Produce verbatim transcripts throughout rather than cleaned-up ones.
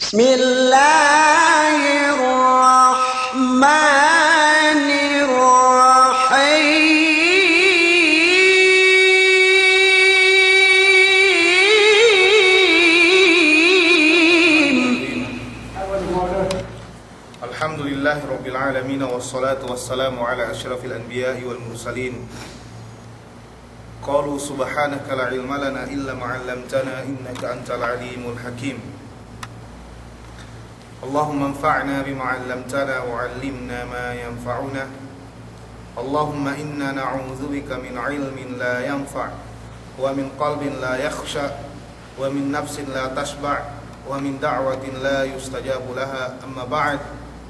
بسم الله الرحمن الرحيم. الحمد لله رب العالمين، والصلاة والسلام على أشرف الأنبياء والمرسلين. قالوا سبحانك لا علم لنا إلا ما علمتنا إنك أنت العليم الحكيم. اللهم انفعنا بما علمتنا وعلمنا ما ينفعنا. اللهم إنا نعوذ بك من علم لا ينفع ومن قلب لا يخشع ومن نفس لا تشبع ومن دعوة لا يستجاب لها. أما بعد،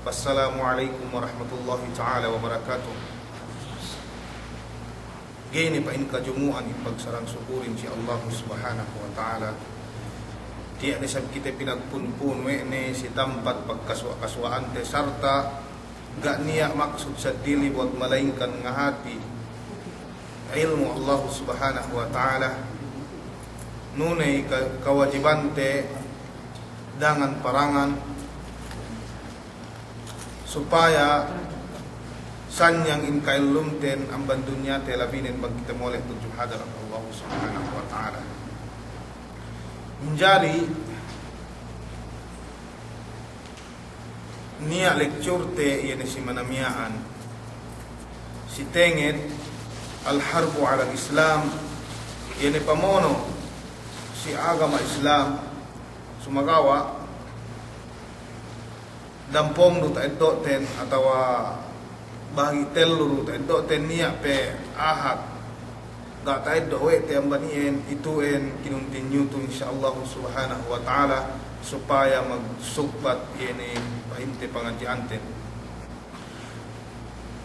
فالسلام عليكم ورحمة الله تعالى وبركاته. Ga'i ne pa'in kajumu'an in pagsarang sukurin si Allahu Subhanahu wa Ta'ala. Tiya' ne isab kite pinagpunpun we' ne si tampat pagkasuwa'-kasuwa'ante sarta' ga' niya' maksud seddili buwat malaingkan ngahati ilmu' Allahu Subhanahu wa Ta'ala. Nuney ka-, kawajibante dangan parangan supaya sanyang in ka'ellumten amban dunyate labinen bang kite mole' tudju hadarat Allahu Subhanahu wa Ta'ala. Manjari niya' lecture te iye ne si manamiya'an si tenget Al-Harbu 'alal Islam, iye ne pamono' si agama Islam, sumagawa' dampong du ta'eddo'ten atawa bahagi' tellu du ta'eddo'ten, niya' pe Ahad ga' ta'eddo' we' te amban iyan, itu'en kinuntinyu tu insya Allahu Subhanahu wa Ta'ala supaya magsugpat iye ne pa'inte pangadji'anten.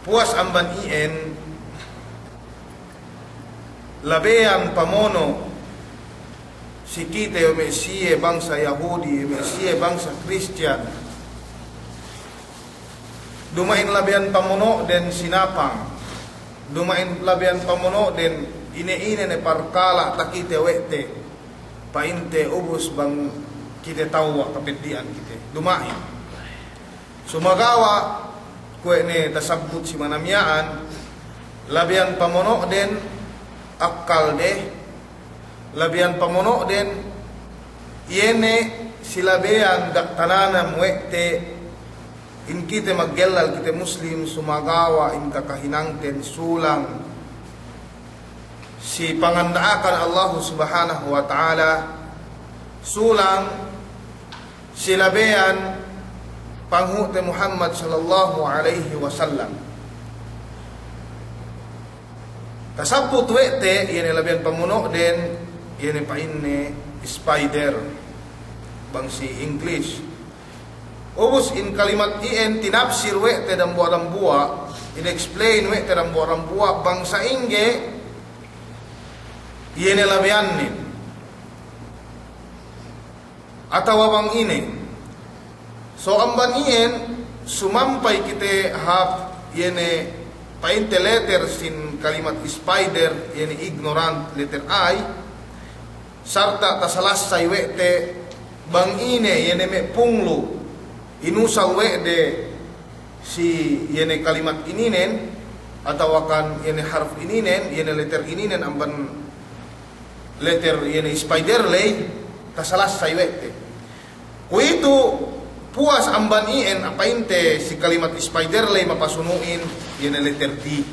Puwas amban iyan, labeyan pamono' si kite we' me' siye bangsa Yahudi, we' me' siye bangsa Kristiyan. Duma'in labeyan pamono'den sinapang. Duma'in labeyan pamono'den ine-ine ne parkala' takite we' te. Pa'inte ubus bang kite tawwa' kapeddi'an kite. Duma'in. Sumagawa' kuwe' ne tasabbut si manamiya'an, labeyan pamono'den akkalde, labeyan pamono'den iye ne si labeyan ga' tananam we' te. In kite maggellal kite Muslim, sumagawa' in kakahinangten sulang si panganda'akan Allahu Subhanahu wa Ta'ala, sulang si labeyan panghu'te Muhammad sallallahu alaihi wasallam. Tasabbut we' te, iye ne labeyan pamono'den, iye ne pa'inne spider bang si English. Ubus in kalimat iyan tinapsir we' te dambuwa'-dambuwa', in-explain we' te dambuwa'-dambuwa' bang sa'ingge iye ne labeyannen atawa bang ine. So amban iyan sumampay kite hap iye ne pa'inte letter sin kalimat spider, iye ne ignorant, letter I, sarta' tasalassay we' te bang ine iye ne me' punglu' inusal we' de si iye ne kalimat ininen, atawakan iye ne harf ininen, iye ne letter ininen amban letter iye ne spider ley, tasalassay we' te. Kuwe'itu puwas amban iyan, pa'inte si kalimat spider ley mapasunu'in iye ne letter D.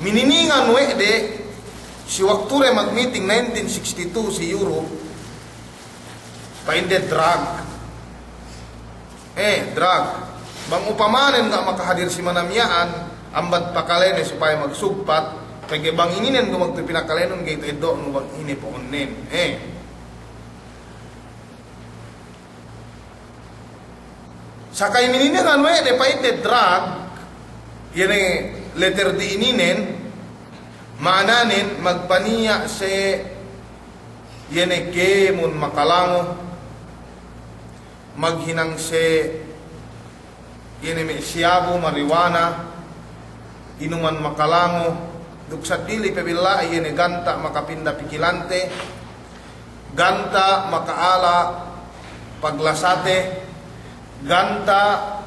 Mininingan we' de si waktu de magmiting nineteen sixty-two si Europe, pa'inde drug. Eh, drug. Bang upamanen ga' makahadir si manamiya'an, ambat pakalene supaya magsugpat, pegge' bang ininen du magtuy pinakalenun ga'i ta'eddo'nu bang ine po'onnen. Eh. Sakay mininingan we' de pa'inte drug, iye ne letter D ininen, ma'ananen magpaniya' se iye ne kēmon makalango, maghinang se iye ne me' siyabu, marijuana, inuman makalango, duk seddili pe billa'i iye ne ganta' makapinda pikilante, ganta' maka'ala' paglasate, ganta'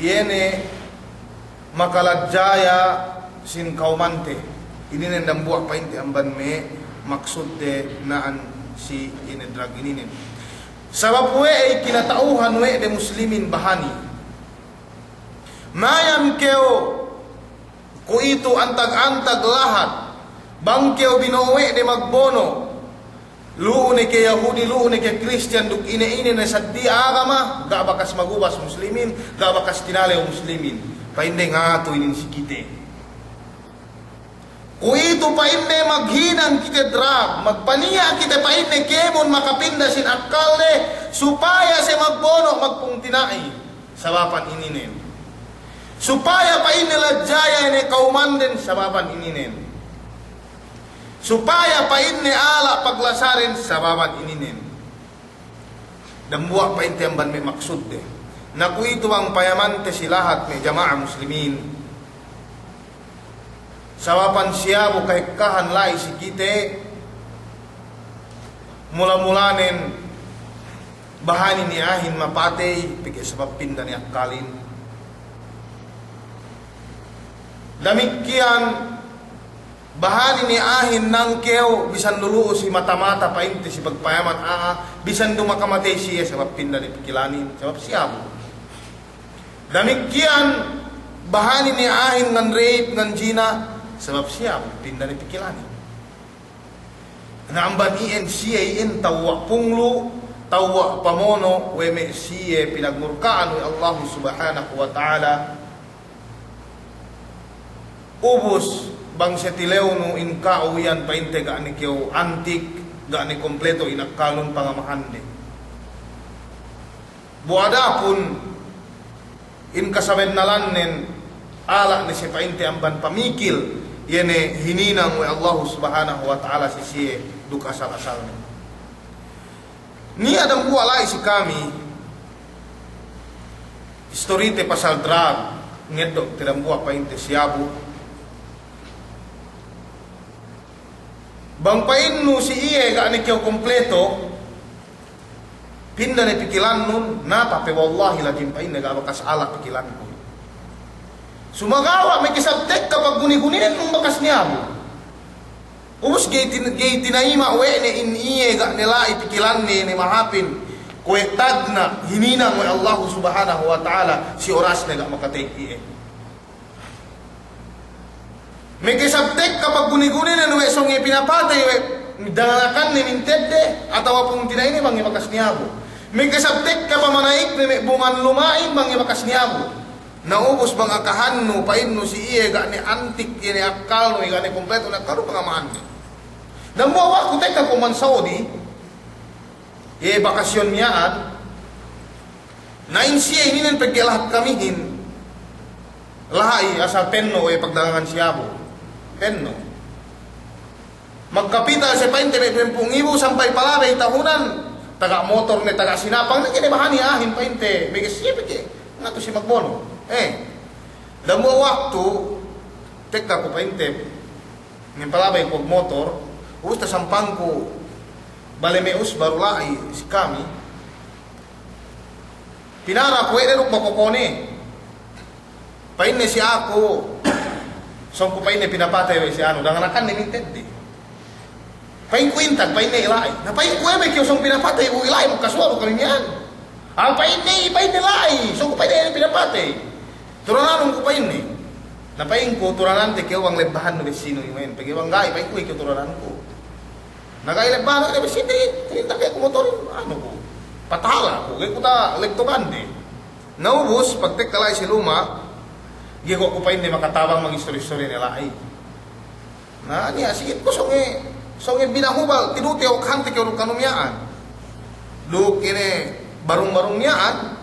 iye ne makaladjaya sin kawmante. Ininen dambuwa' pa'inte amban me' maksudde na'an si ine drug ininen. Sabab we'ey kinata'uhan we' de muslimin bahani. Mayan kew kuwe'itu antag-antag lahat, bang kew bino'o we' de magbono', lu'u ne ke Yahudi, lu'u ne ke Kristiyan, duk ine-ine ne saddi agama, ga' bakas magubas muslimin, ga' bakas tinalew muslimin. Pa'inde ngatu inin si kite. Kuwe'itu pa'inde maghinang kite drug, magpaniya' kite pa'inde kēmon makapinda sin akkalde, supaya siye magbono' magpungtina'i. Sababan ininen. Supaya pa'inne ladjaya ine kawmanden sababan ininen. Supaya pa'inne ala' paglasaden sababan ininen. Dambuwa' pa'inte amban me' maksudde. Na kuwe'itu bang payamante si lahat me' jama'a muslimin. Sababan siyabu kahekkahan la'i si kite, mula-mulanen bahani ne a'ahin mapatey, pegge' sabab pinda ne akkalin. Damikkiyan, bahani ne a'ahin nangkew, bisan du lu'u si mata-mata pa'inte si pagpayaman a'a, bisan du makamatey siye sabab pinda ne pikilanin, sabab siyabu. Damikkiyan, bahani ne a'ahin ngan rape, ngan jina, sabab siyabu, pinda ne pikilanin. Na amban iyan siye iyan tawwa' punglu', tawwa' pamono', we' me' siye pinagmurka'an we' Allahu Subhanahu wa Ta'ala. Ubus, bang siye tilewnu in ka'u iyan pa'inte ga' ne kew antik, ga' ne kompleto in akkalnun pangamahande. Bu adapun in kasabennalannen, ala' ne siye pa'inte amban pamikil, iye ne hininang we' Allahu Subhanahu wa Ta'ala si siye duk asal-asalne. Niya' dambuwa' la'i si kami, istorite pasal drug, ngeddo' te dambuwa' pa'inte siyabu. Bang pa'innu si iye ga' ne kew kompleto, pinda ne pikilannun, napa pe wallahi ladim pa'inne ga' bakas ala' pikilanku. Sumagawa' mekesab tekka pagguni-guninen bakas niyabu. Ubus ga'i tin-, ga'i tinayima' we' ne in iye ga' ne la'i pikilanne ne mahāpin kuwe' tagna' hininang we' Allahu Subhanahu wa Ta'ala si orasne ga' makatey iye. Mekesab tekka pagguni-guninen we' sōng iye pinapatey we' danganakanne mintedde, atawa pungtina'ine bang iye bakas niyabu. Mekesab tekka pamana'ikne me' bungan luma'in bang iye bakas niyabu. Na ubus bang akahannu pa'innu si iye ga' ne antik iye ne akkalnu, iye ga' ne kompleto ne akkalnu pangamahanne. Dambuwa' waktu tekka ku man Saudi, iye bakasyon miya'an, na in siye ininen pegge' lahat kamihin, laha'i asal penno' we' pagdagangan siyabu. Penno'. Magkapital siye pa'inte me' duwempū' ngibu sampay palabey tahunan, taga motor ne, taga sinapang ne, ga'i ne bahani a'ahin pa'inte, bege siye pegge' ngatu siye magbono'. Eh, dambuwa' waktu, tekka ku pa'inte, ngempalabey ku magmotor, ubus tasampangku bale me' usba du la'i si kami, pinara ku we' de duk bakokone. Pa'inne si aku, sōng ku pa'inne pinapatey we' si anu, danganakanne mintedde. Pa'inku intag, pa'inne ila'i. Na pa'inku, "Eme kew sōng pinapatey bu ila'i, bu kasuwa' bu kami miya'an." "Ah," pa'inne, "pa'inne ila'i, sōng ku pa'inne pinapatey. Turananun ku," pa'inne. Na pa'inku, "Turanante kew bang lebbahannu be sinu imen, pegge' bang ga'i," pa'inku, "kew turananku." Na ga'i lebbahannu be sinu, tinta' ke ku motorin, anu ku, patahala' ku, ga'i ku ta' legtogande. Na ubus, pagtekka la'i si luma', ga'i ku pa'inne makatabang magistori-istori ne la'i. Na, niya' sīn ku sōng e, sōng e binahubal, tinute okahante kew duk kanu miya'an. Duk ine barung-barung miya'an,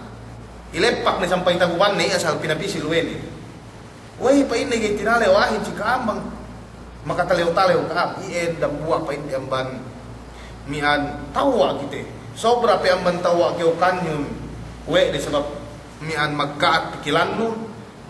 ileppak ne sampay tagubanne, iye asal pinapisil we' ne. We'ey pa'inne ga'i tinalew a'ahin si ka'am bang makatalew-talew ka'am, iyan dambuwa' pa'inte amban miya'an tawwa' kite. Sobra pe amban tawwa' kew kanyun we' de sabab miya'an magka'at pikilannun,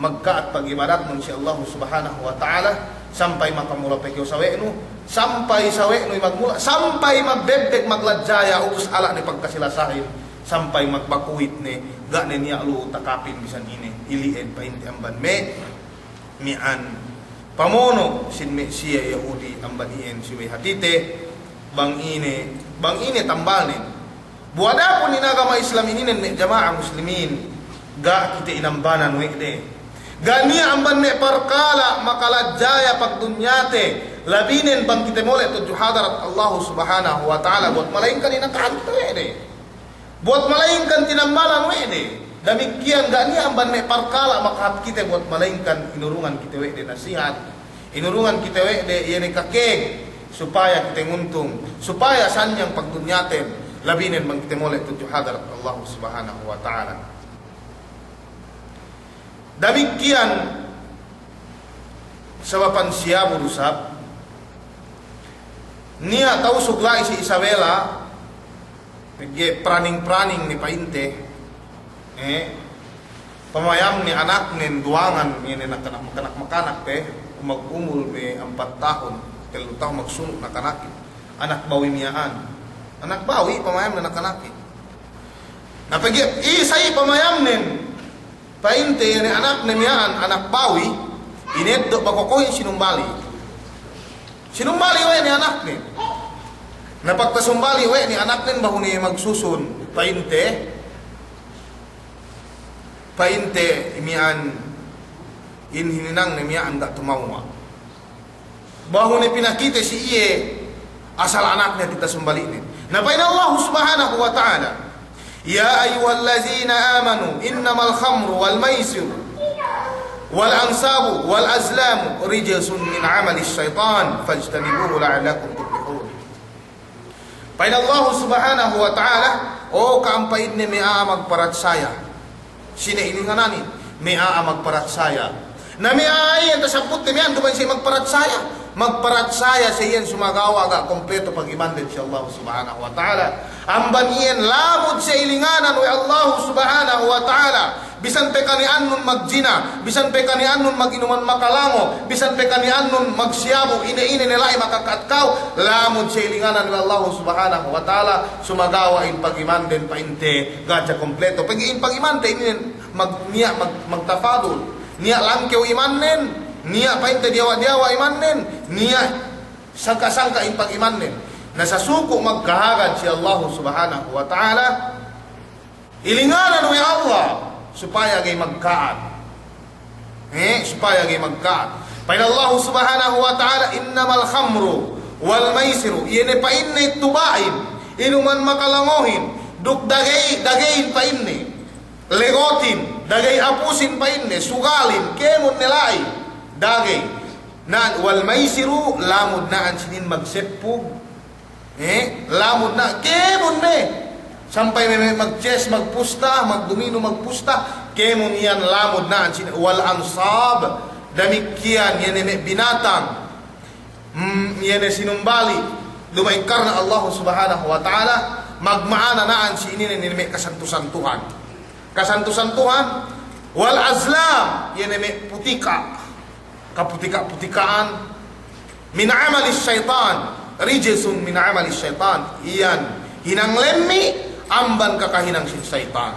magka'at pag'ibadatnun si Allahu Subhanahu wa Ta'ala, sampay mapamula pe kew sawe'nu, sampay sawe'nu magmula, sampay magbebbeg magladjaya, ubus ala' ne pagkasi-lasahin sampay magbakuwit ne, ga' ne niya' lu'u takapin bisan ine, ili'en pa'inte amban me', miya'an pamono' sin me' siye Yahudi amban iyan subey hātite, bang ine, bang ine tambalnen. Bu adapun in agama Islam ininen me' jama'a muslimin, ga' kite inambanan we' de. Ga' niya' amban me' parkala' makalajaya pagdunyate, labinen bang kite mole' tudju hadarat Allahu Subhanahu wa Ta'ala, buwat malaingkan inakahan kite we' de. Buwat malaingkan tinambanan we' de. Damikkiyan ga' niya' amban me' parkala' makahāp kite buwat malaingkan inurungan kite we' de nasihat. Inurungan kite we' de iye ne kakēg, supaya kite nguntung, supaya sanyang pagdunyaten, labinen bang kite mole' tudju hadarat Allah Subhanahu wa Ta'ala. Damikkiyan sabapan siyabu du isab, niya' Tausug la'i si Isabela, pegge' praning-praning ne pa'inte, eh, pamayamne anaknen duwangan, iye ne nakanak-makanak pe, umag-umul me' ampat tahun, tellu tahun magsunu' nakanakin. Anak bawi miya'an. Anak bawi pamayamne nakanakin. Na pegge' isab pamayamnen, pa'inte iye ne anakne miya'an, anak bawi, ineddo' bakokohin sinumbali'. Sinumbali' we' ne anakne. Na pagtasumbali' we' ne anaknen, behu ne magsusun, pa'inte, pa'inte miya'an, in hininangne miya'an ga' tumewwa'. Behu ne pinakite si iye asal anakne hāti tasumbali'nen. Na pa'in Allah Subhanahu wa Ta'ala, يا أيها الذين آمنوا إنما الخمر والميسر والأنصاب والأزلام رجس من عمل الشيطان فاجتنبوه لعلكم تفلحون. Pa'in Allah Subhanahu wa Ta'ala, o ka'am pa'inne me' a'a magparatsaya. Sine ilingananin, me' a'a magparatsaya. Na me' a'a iyan tasabutte miya'an duma'in siye magparatsaya. Magparatsaya siye iyan sumagawa' ga' kompleto pagimanden si Allah Subhanahu wa Ta'ala. Amban iyan lamud siye ilinganan we' Allah Subhanahu wa Ta'ala. Bisan pe kani'annun magjina, bisan pe kani'annun maginuman makalango, bisan pe kani'annun magsiyabu, ine-ine ne la'i makaka'at kew, lamud siye ilinganan we' Allah Subhanahu wa Ta'ala, sumagawa' in pagimanden pa'inte ga' siye kompleto. Pegge' in pagimante inin mag-, niya' mag-, magtafadul, niya' langkew imannen, niya' pa'inte diyawa'-diyawa' imannen, niya' sangka'-sangka' in pagimannen. Na sasuku' magkahagad si Allah Subhanahu wa Ta'ala, ilinganan we' Allah supaya ga'i magka'at. Eh, supaya ga'i magka'at. Pa'in Allah Subhanahu wa Ta'ala, إنما الخمر والميسر, iye ne pa'inne tuba'in, inuman makalangohin, duk dagey, dageyin pa'inne, legotin, dagey apusin pa'inne, sugalin, kēmon ne la'i, dagey. Na, والميسر, lamud na'an sinin magseppug, Eh, lamud na, kēmon ne. Sampay me', me' mag-chess, magpusta, magdomino, magpusta. Kēmon iyan lamud na'an sinin. والأنصاب. Damikkiyan, iye ne me' binatang. Hmm, iye ne sinumbali'. Duma'in karna Allah Subhanahu wa Ta'ala. Magma'ana na'an sinin, iye ne me' kasantu-santuhan. Kasantu-santuhan. والأزلام. Iye ne me' putika'. Kaputika'-putika'an, من عمل الشيطان, رجس من عمل الشيطان, iyan hinang lemmi' amban kakahinang sin saytan.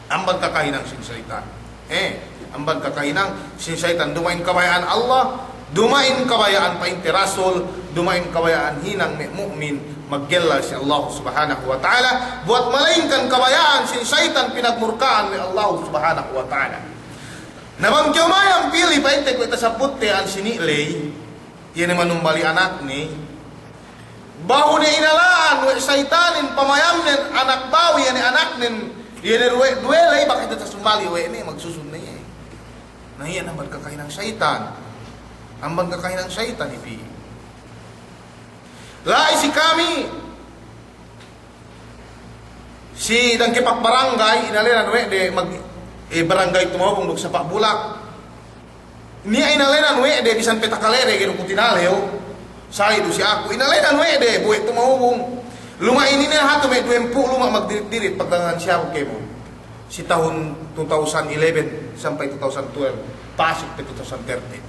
Amban kakahinang sin saytan. Eh, amban kakahinang sin saytan. Duma'in kabaya'an Allah, duma'in kabaya'an pa'inte Rasul, duma'in kabaya'an hinang me' mu'min, maggellal si Allah Subhanahu wa Ta'ala, buwat malayingkan kabaya'an sin saytan pinagmurka'an we' Allah Subhanahu wa Ta'ala. Na bang kew mayam pili pa'inte kuwe' tasabutte ensini'ley, iye ne manumbali' anakne. Behu ne inala'an we' saytanin pamayamnen anak bawi, iye ne anaknen, iye ne duwe, duwe ley, bakite tasumbali' we' ne, magsusun ne iye. Na iye amban kakahinang saytan. Amban kakahinang saytan ipi. La'i si kami, si dangkepak barangay, inalenan we' de mag-, eh, barangay Tumahubung duk Sapa' Bulak. Niya' inalenan we' de bisan pe takalede ga'i du ku tinalew. Sa'i du si aku. Inalenan we' de, buwe' Tumahubung. Luma' inin hatu me' duwempū' luma' magdirit-dirit pagdagangan siyabu kēmon. Si tahun two thousand eleven sampay two thousand twelve. Pasik pe two thousand thirteen.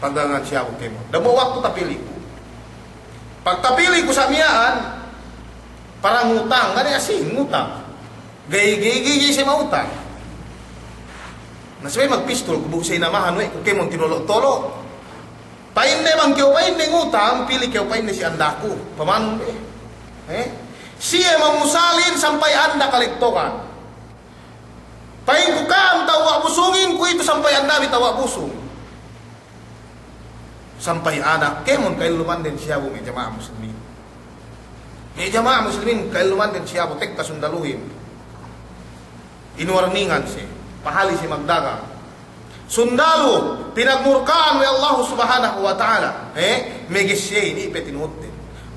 Pagdagangan siyabu kēmon. Dambuwa' waktu tapili ku. Pagtapili ku sa' miya'an, para ngutang, ga' ne asing ngutang. Ga'i, ga'i, ga'i, ga'i siye ma'utang. Na subey magpistul ku bu siye inamahan we' ku kēmon tinolo'-tolo'. Pa'inne bang kew pa'inne ngutang, pili kew pa'inne si andaku. Pamanun be. Eh? Siye mamusalin sampay anda kalegtogan. Pa'inku ka'am tawa' busungin, kuwe'itu sampay anda bi tawa' busung. Sampay anak, kēmon ka'ellumanden si abu me' jama'a muslimin. Me' jama'a muslimin, ka'ellumanden si abu, tekka sundaluhin. Inwarningan siye, pahali siye magdagang. Sundalu, pinagmurka'an we' Allahu Subhanahu wa Ta'ala. Eh, meges siye, inin pe tinuhutten.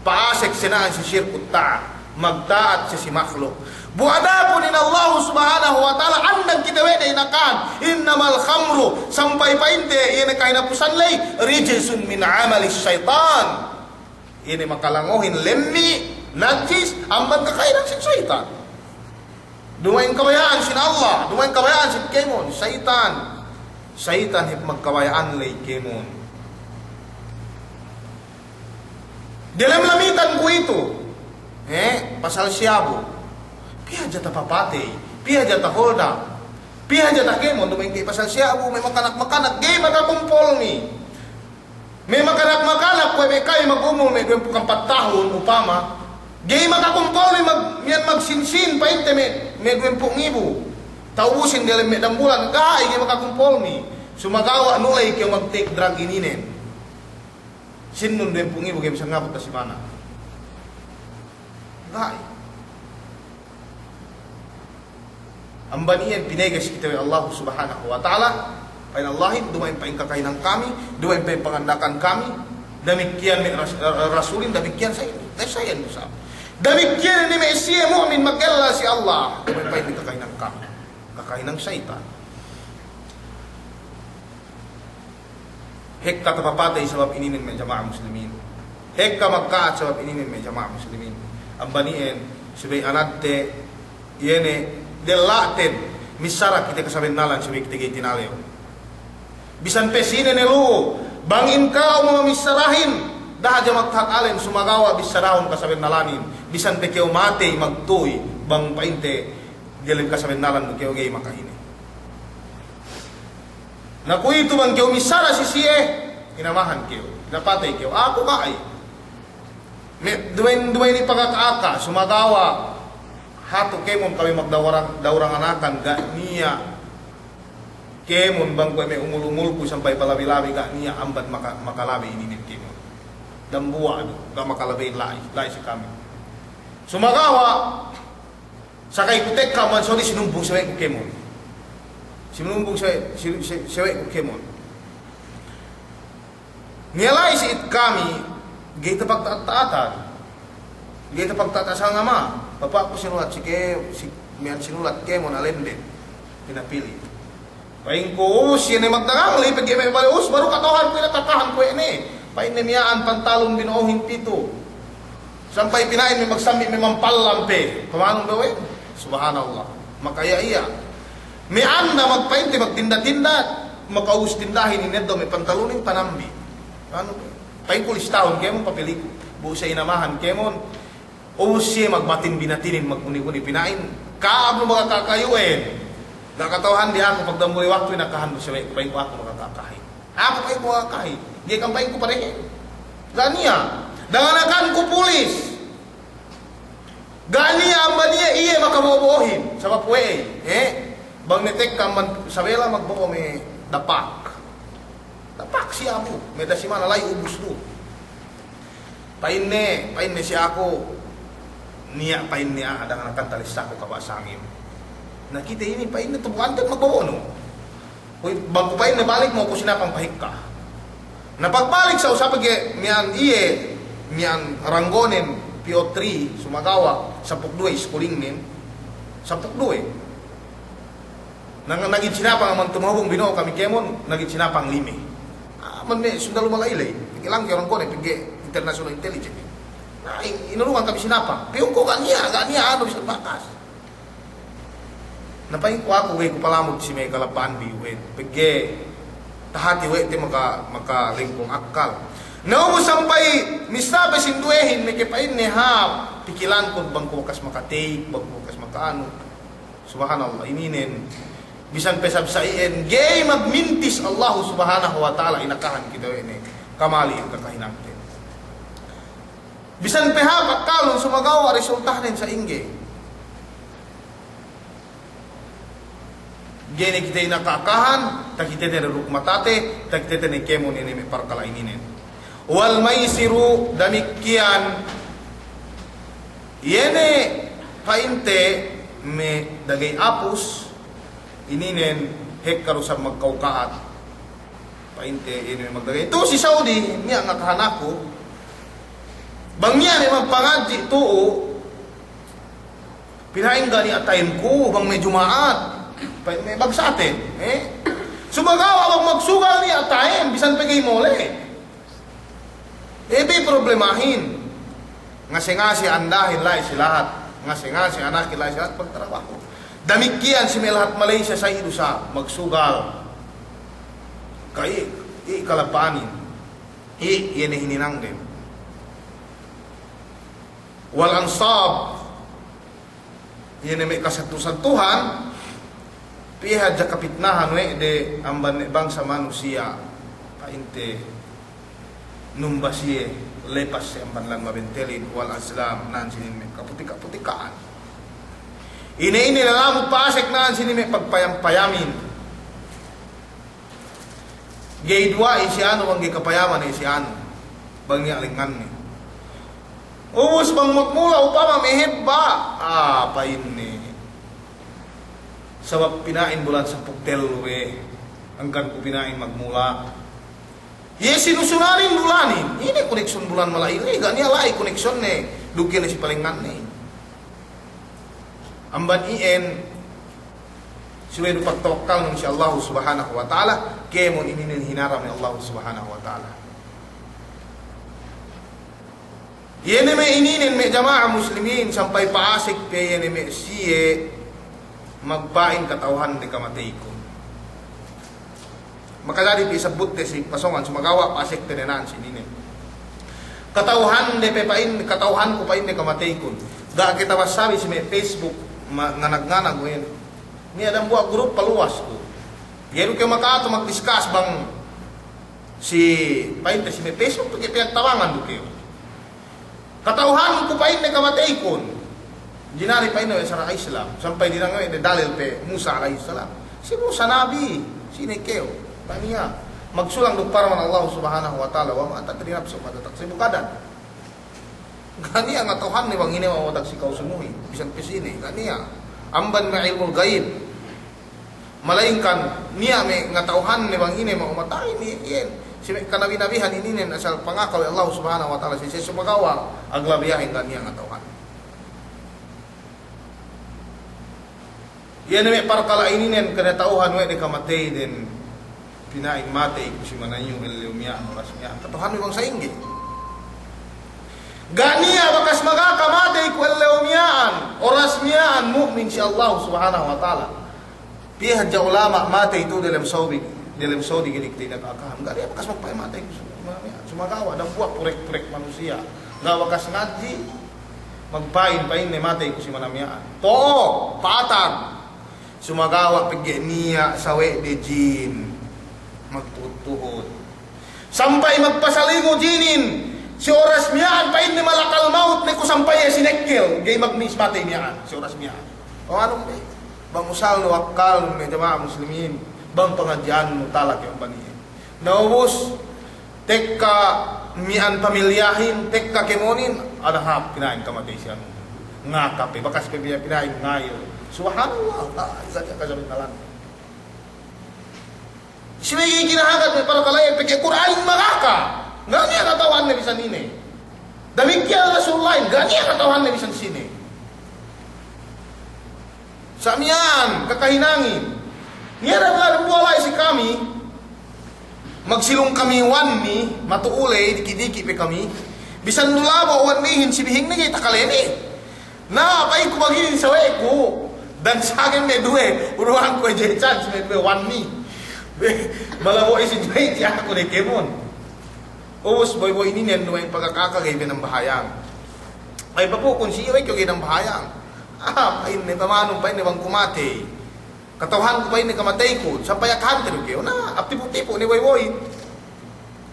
Pa'asek sina'an si sirkut ta'at, magta'at siye si makhluk. Bu adapun in Allahu Subhanahu wa Ta'ala, andang kite we' de inakahan, innamal khamru, sampay pa'inte, iye ne kahinapusan ley, rijsun min amali syaitan. Iye ne makalangohin lemmi', najis, amban kakahinang sin saytan. Duma'in kabaya'an sin Allah, duma'in kabaya'an sin kēmon, saytan. Saytan hep magkabaya'an ley kēmon. Delem lamitan kuwe'itu, eh, pasal si abu. Piye hadja tapapatey, piye hadja taholda, piye hadja takēmon, duma'in ga'i pasal si abu, me' makanak-makanak, ga'i makakumpol mi. Me' makanak-makanak kuwe' me' kami magumul me' duwempū' ampat tahun upama, ga'i makakumpol me' mag-, miya'an magsinsin pa'inte me', me' duwempū' ngibu. Ta'ubusin diyalem me' dambulan, ga'i, ga'i makakumpol me'. Sumagawa' nuley kew magtake drug ininen. Sīnnun duwempū' ngibu ga'i bisan ngabut da simana. Ga'i. Amban iyan pineges kite we' Allahu Subhanahu wa Ta'ala, pa'in Allahin, duma'in pa'in kakahinang kami, duma'in pa'in pangandakan kami, damikkiyan me' ras-, ra-, rasulin, damikkiyan sa iyan, eh, sa iyan Musa. Damikkiyan ne me' siye mu'min magella si Allah, duma'in pa'in kakahinang kami, kakahinang saytan. Hekka tapapatey sabab ininin me' jama'a muslimin. Hekka magka'at sabab ininin me' jama'a muslimin. Amban iyan, subey anadte, iye ne, della'ten, missara kite kasabennalan subey kite ga'i tinalew. Bisan pe sine ne lu'u, bang in ka'u mamissarahin, da'a hadja magtahat alen sumagawa' bissarahun kasabennalanin, bisan pe kew matey magtuy, bang pa'inte, diyalem kasabennalan du kew ga'i makahine. Na kuwe'itu bang kew missara si siye, inamahan kew, inapatey kew. Aku ga'i. Me', duma'in, duma'in ipagaka-aka, sumagawa' hatu kēmon kami magdawrang, dawrang anakan, ga' niya' kēmon bang kuwe' me' umul-umulku sampay palabi-labi, ga' niya' amban maka-, makalabi ininin kēmon. Dambuwa' du, ga' makalabi la'i, la'i si kami. Sumagawa' Sakay ku tekka amban Saudi sinumbung sawe'ku kēmon. Sinumbung sawe', si, si, sawe'ku kēmon. Niya' la'i si it kami, ga'i tapagta'at-ta'atan. Ga'i tapagta'at-ta'atan sangama. Bapa'ku sinulat si ke, si, miya'an sinulat kēmon alende. Pinapili. Pa'inku, ubus iye ne magdagang la'i, pegge' me' bale, ubus baru kata'uhanku ine kakahanku we' ne. Pa'inne miya'an pantalun bino'ohin pitu. Sampay pina'in me' magsambi' me' mampallam pe. Pamanun be we'. Subhanallah. Makaya' iya. Me' anda magpa'inte magtinda-tinda, makaubus tindahin ineddo' me' pantalunin panambi'. Anu, pa'inku listahun kēmon papiliku. Bu sa inamahan kēmon, ubus siye magbatin binatinin, magkuni-kuni pina'in, ka'am lu magakakayu'en. Ga' kata'uhan di aku pagdambuli waktu inakahan du sawe'ku, pa'inku aku magakakahin. Aku pa'inku magakakahin. Ga'i kam pa'inku padehe'. Ga' niya'. Danganakanku pulis. Ga' niya' amban iye, iye makabo'o-bo'ohin. Sabab we'ey, eh? Bang ne tekka amban sabela magbo'o me' dapak. Dapak si abu, me' dasimana la'i ubus du. Pa'inne, pa'inne si aku, niya' pa'inne a'a danganakanta lessaku kaba' sangem. Na kite inin pa'inne tubu'anten magbobo'onu. Kuwe' bang ku pa'inne balik mo'o ku sinapang pahekka. Na pagbalik sa' usa pegge' miya'an iye, miya'an ranggonen P O three, sumagawa' sampū' duwe iskulingnen, sampū' duwe. Nang, nagid sinapang amban tumahubung bino'o kami kēmon, nagid sinapang lime. Amban me' sundalu mala'i ley, pegge' langge' orang kone, pegge' international intelligence. Na, in-, inurungan kami sinapang. Piyungku ga' niya', ga' niya' anu bisan bakas. Na pa'inku aku ga'i ku palamud si me' kalabba'an bi uwen. Pegge' tahati we' te maka, makalengkong akkal. Na ubus sampay missā pe sinduwehin, meke pa'inne hāp pikilanku bang ku bakas makateyik, bang ku bakas makaanu. Subhanallah, ininen. Bisan pe sab sa iyan, ga'i magmintis Allahu Subhanahu wa Ta'ala inakahan kite we' ne. Kamali in kakahinangten. Bisan pe hāp akkalun, sumagawa' resultahnen sa'ingge. Ga'i ne kite inakahan, takitete ne duk matate, takitete ne kēmon ine me' parkala' ininen. Wal maisiru damikkiyan, iye ne pa'inte me' dagey apus, ininen hekka du sab magkawka'at. Pa'inte ine magdagey. Tu'u si Saudi, niya' ngakahan aku. Bang niya' ne magpangadji' tu'u, pina'in ga' niya' time ku, bang me' Juma'at. Pa'in me' bagsaten, eh? Sumagawa' bang magsugal niya' time, bisan pe ga'i mole'. Iye pe problemahin. Ngase-ngase andahin la'i si lahat. Ngase-ngase anakin la'i si lahat pagtarabahu. Damikkiyan si me' lahat Malaysia sa iye du sa magsugal. Ka'i, i' kalapanin. I', iye ne hininangden. Wal ansab. Iye ne me' kasadtu-sadtuhan, piye hadja kapitnahan we' de amban me' bangsa manusiya', pa'inte numba siye lepas si amban lān mabentelin, wal azlam, na'an sinin me' kaputika-putikaan. Ine-ine lalamu pasek na'an sinin me' pagpayam-payamin. Ga'i duwa'i si anu bang ga'i kapayaman ne si anu. Bang niya' lengnganne. Ubus bang magmula upama me' hebba'. Ah, pa'inne. Sabab pina'in bulan sampū' tellu be. Hangkan ku pina'in magmula. Iye sinusunanin bulanin. Ine koneksyon bulan mala'i le. Ga' niya' la'i koneksyonne. Duk iye ne si palengnganne. Amban iyan, subey du pagtawakkalnun si Allahu Subhanahu wa Ta'ala, kēmon ininen hinaram we' Allahu Subhanahu wa Ta'ala. Iye ne me' ininen me' jama'a muslimin, sampay pa'asek pe iye ne me' siye magpa'in kata'uhande kamateykun. Makajari pe isabbutte si pasōngan, sumagawa' pa'asekte ne na'an si ininen. Kata'uhande pe pa'in, kata'uhanku pa'inne kamateykun. Ga' ke tabasabi si me' Facebook, ma-, nganag-nganag we' ine. Niya' dambuwa' grup paluwas ku. Ga'i du kew maka'atu magdiskas bang si pa'inte si me' Facebook, pegge' piyagtabangan du kew. Kata'uhanku pa'inne kamateykun. Jinari pa'inne we' sara' Islam. Sampay dina'ak we' de dalil pe Musa alayhis salam. Si Musa nabi, sine kew. Ga' niya'. Magsulang duk parman Allah Subhanahu wa Ta'ala, "Wa ma tadri nafsun madha taksibu ghadan." Ga' niya' ngata'uhanne bang ine ma'u taksi kew sumuhin. Bisan pe sine, ga' niya'. Amban me' ilmul ghaib. Malayingkan niya' me' ngata'uhanne bang ine ma'u mata'in, iye, iye. Si me' kanabi-nabihan ininen asal pangaka we' Allah Subhanahu wa Ta'ala, si, si sumagawa' aglabiyahin ga' niya' ngata'uhan. Iye ne me' parkala' ininen kinata'uhan we' de kamateyden, pina'in matey ku si manayu' ellew miya'an, oras miya'an. Kata'uhanbi bang sa'ingge. Ga' niya' bakas magaka matey ku ellew miya'an, oras miya'an, mu'min si Allah Subhanahu wa Ta'ala. Piye hadja ulama' matey tu'u delem Saudi, delem Saudi gini kite inakahan. Ga' niya' bakas magpa'in matey ku sumagawa', dambuwa' purek-purek manusiya'. Ga' bakas ngadji', magpa'in, pa'inne matey ku si manayu' miya'an. To'o, pa'atan. Sumagawa' pegge' niya' sawe'de jin magtuhut-tuhut. Sampay magpasalingu jinin, si oras miya'an pa'inne malakal maut ne ku sampay iye sinekkel, ga'i magmis matey miya'an, si oras miya'an. O anu be, bang usal nu akkalnu me' jama'a muslimin, bang pangadji'annu talak iye bang iye. Na ubus, tekka miya'an pamilyahin, tekka kēmonin, ada hāp pina'in kamatey si anu. Ngaka pe, bakas pe pina'in ngayil. Subhanallah, ah, iza niya' kasabi nalan. Subey kinahagad me' parkala' iyan pegge' Kur'anin magaka. Ga' niya' kata'uhanne bisan ine. Damikkiyan Rasulullahin, ga' niya' kata'uhanne bisan sine. Sa' miya'an, kakahinangin. Niya' dambuwa' la'i si kami, magsilung kami wanni, matu'u ley, diki'-diki' pe kami. Bisan du labo' wannihin si bihingne ga'i takalene. Na, pa'inku baginin sawe'ku, dan sangem me' duwe, uruwangku e jecan si me' duwe wanni. Be, malabo'i si duwe, tiya' aku ne kēmon. Ubus boy-boy ininen duwe pagaka-aka ga'i pe nambahayang. Ay, papukun si iye we' kew ga'i nambahayang. Ah, pa'inne, pamanun, pa'inne, bang ku matey, kata'uhanku, pa'inne, kamateyku, sampay akahante du kew. Na, hap tipu'-tipu' ne boy-boy.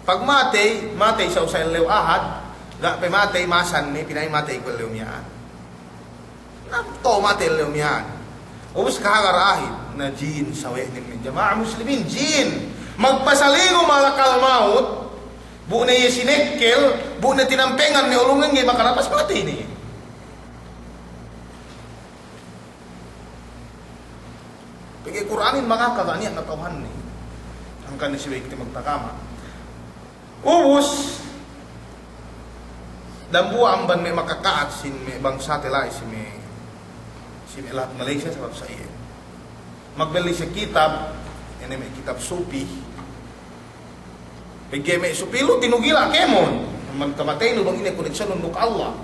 Pagmatey, matey sa usa' ellew Ahad, ga' pe matey, masan ne, pina'in matey ku ellew miya'an. Na, to'o matey ellew miya'an. Ubus kahagar a'ahin, na jin sawe'nen me' jama'a muslimin, jin. Magpasalingu malakal maut, bu ne iye sinekkel, bu ne tinampengan me' ulungen ga'i makalapas, matey ne. Pegge' Kur'anin mangaka ga' niya' kata'uhanne. Hangkan ne subey kite magtagama. Ubus, dambuwa' amban me' makaka'at sin me' bangsate la'i si me', si me' lahat Malaysia sabab sa iye. Magbelli siye kitab, ine me' kitab supi. Pegge' me' supi lu tinugila' kēmon. Amban kamateynu bang ine koneksiyonun duk Allah.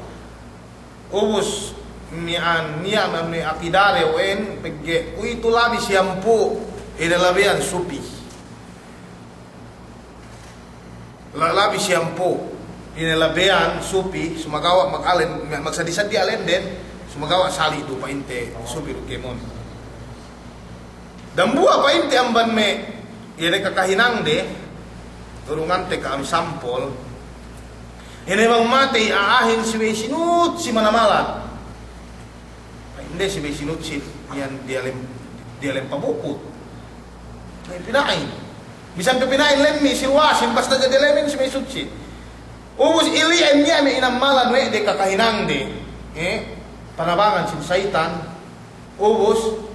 Ubus miya'an niya' me' akidade u'en, pegge' kuwe'itu labi siyampū' ine labeyan supi. La-, labi siyampū' ine labeyan supi, sumagawa' mag-alen, magsadi-sadi alenden, sumagawa' sali' du pa'inte supi du kēmon. Dambuwa' pa'inte amban me' iye ne kakahinangde, tulungante ka'am sampol. Ine bang matey a'ahin subey sinutsi manamalan. Pa'inde subey sinutsi iyan diyalem, diyalem pabukut. Pa'in pina'in. Bisan pe pina'in lemmi' siluwasin, basta ga' diyalemin subey sutsi. Ubus ili'en niya' me' inamalan we' de kakahinangde. Eh, panabangan sin saytan. Ubus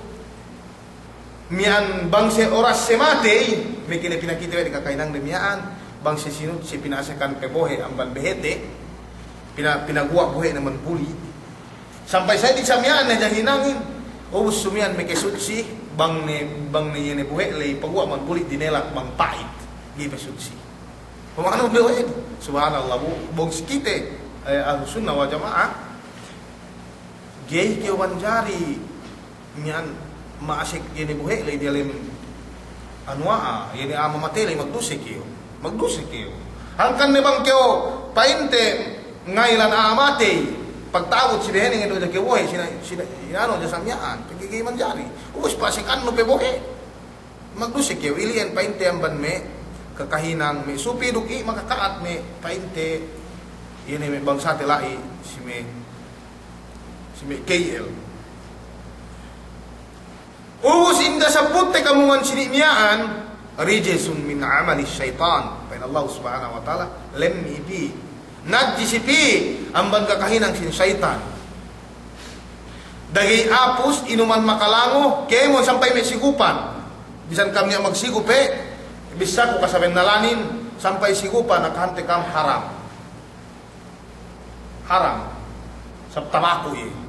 miya'an bang siye oras siye matey, me' kine pinakite we' de kakahinangde miya'an, bang siye sinutsi pina'asekan pe bohe' amban behete, pina-, pinaguwa' bohe'ne man buli'. Sampay sa'idi sa miya'an ne jahinangin, ubus sumiyan me' ke sutsi, bang ne, bang ne iye ne bohe' ley paguwa' man buli' dinelak bang pa'it, ga'i pe sutsi. Pama'anu bohe'? Subhanallah, bu-, bang si kite, eh, Ahlus Sunnah wal Jama'ah, ga'i kew manjari miya'an ma'asek iye ne bohe' ley diyalem anu a'a, iye ne a'a mamatey ley magduse kew. Magduse kew. Hangkan ne bang kew pa'inte nga'ilan a'a matey, pagta'abut si behe'ne ngedo ja kew bohe', sina-, sina-, inanu ja sa miya'an, pegge' ga'i manjari. Ubus pa'asekannu pe bohe'. Magduse kew, ili'en pa'inte amban me' kakahinang me' supi duk i' makaka'at me' pa'inte, iye ne me' bangsate la'i si me' si me' K L. Ubus in tasabutte kamungan sini' miya'an, rijsun min amali syaitan. Pa'in Allah Subhanahu wa Ta'ala, lemmi' pī, najjis pī, amban kakahinang sin saytan. Da'a ga'i apus inuman makalango, kēmon sampay me' sigupan. Bisan kam niya' magsigup pe, bissāku kasabennalanin, sampay sigupan, akahante kam haram. Haram. Sab tabaku iye.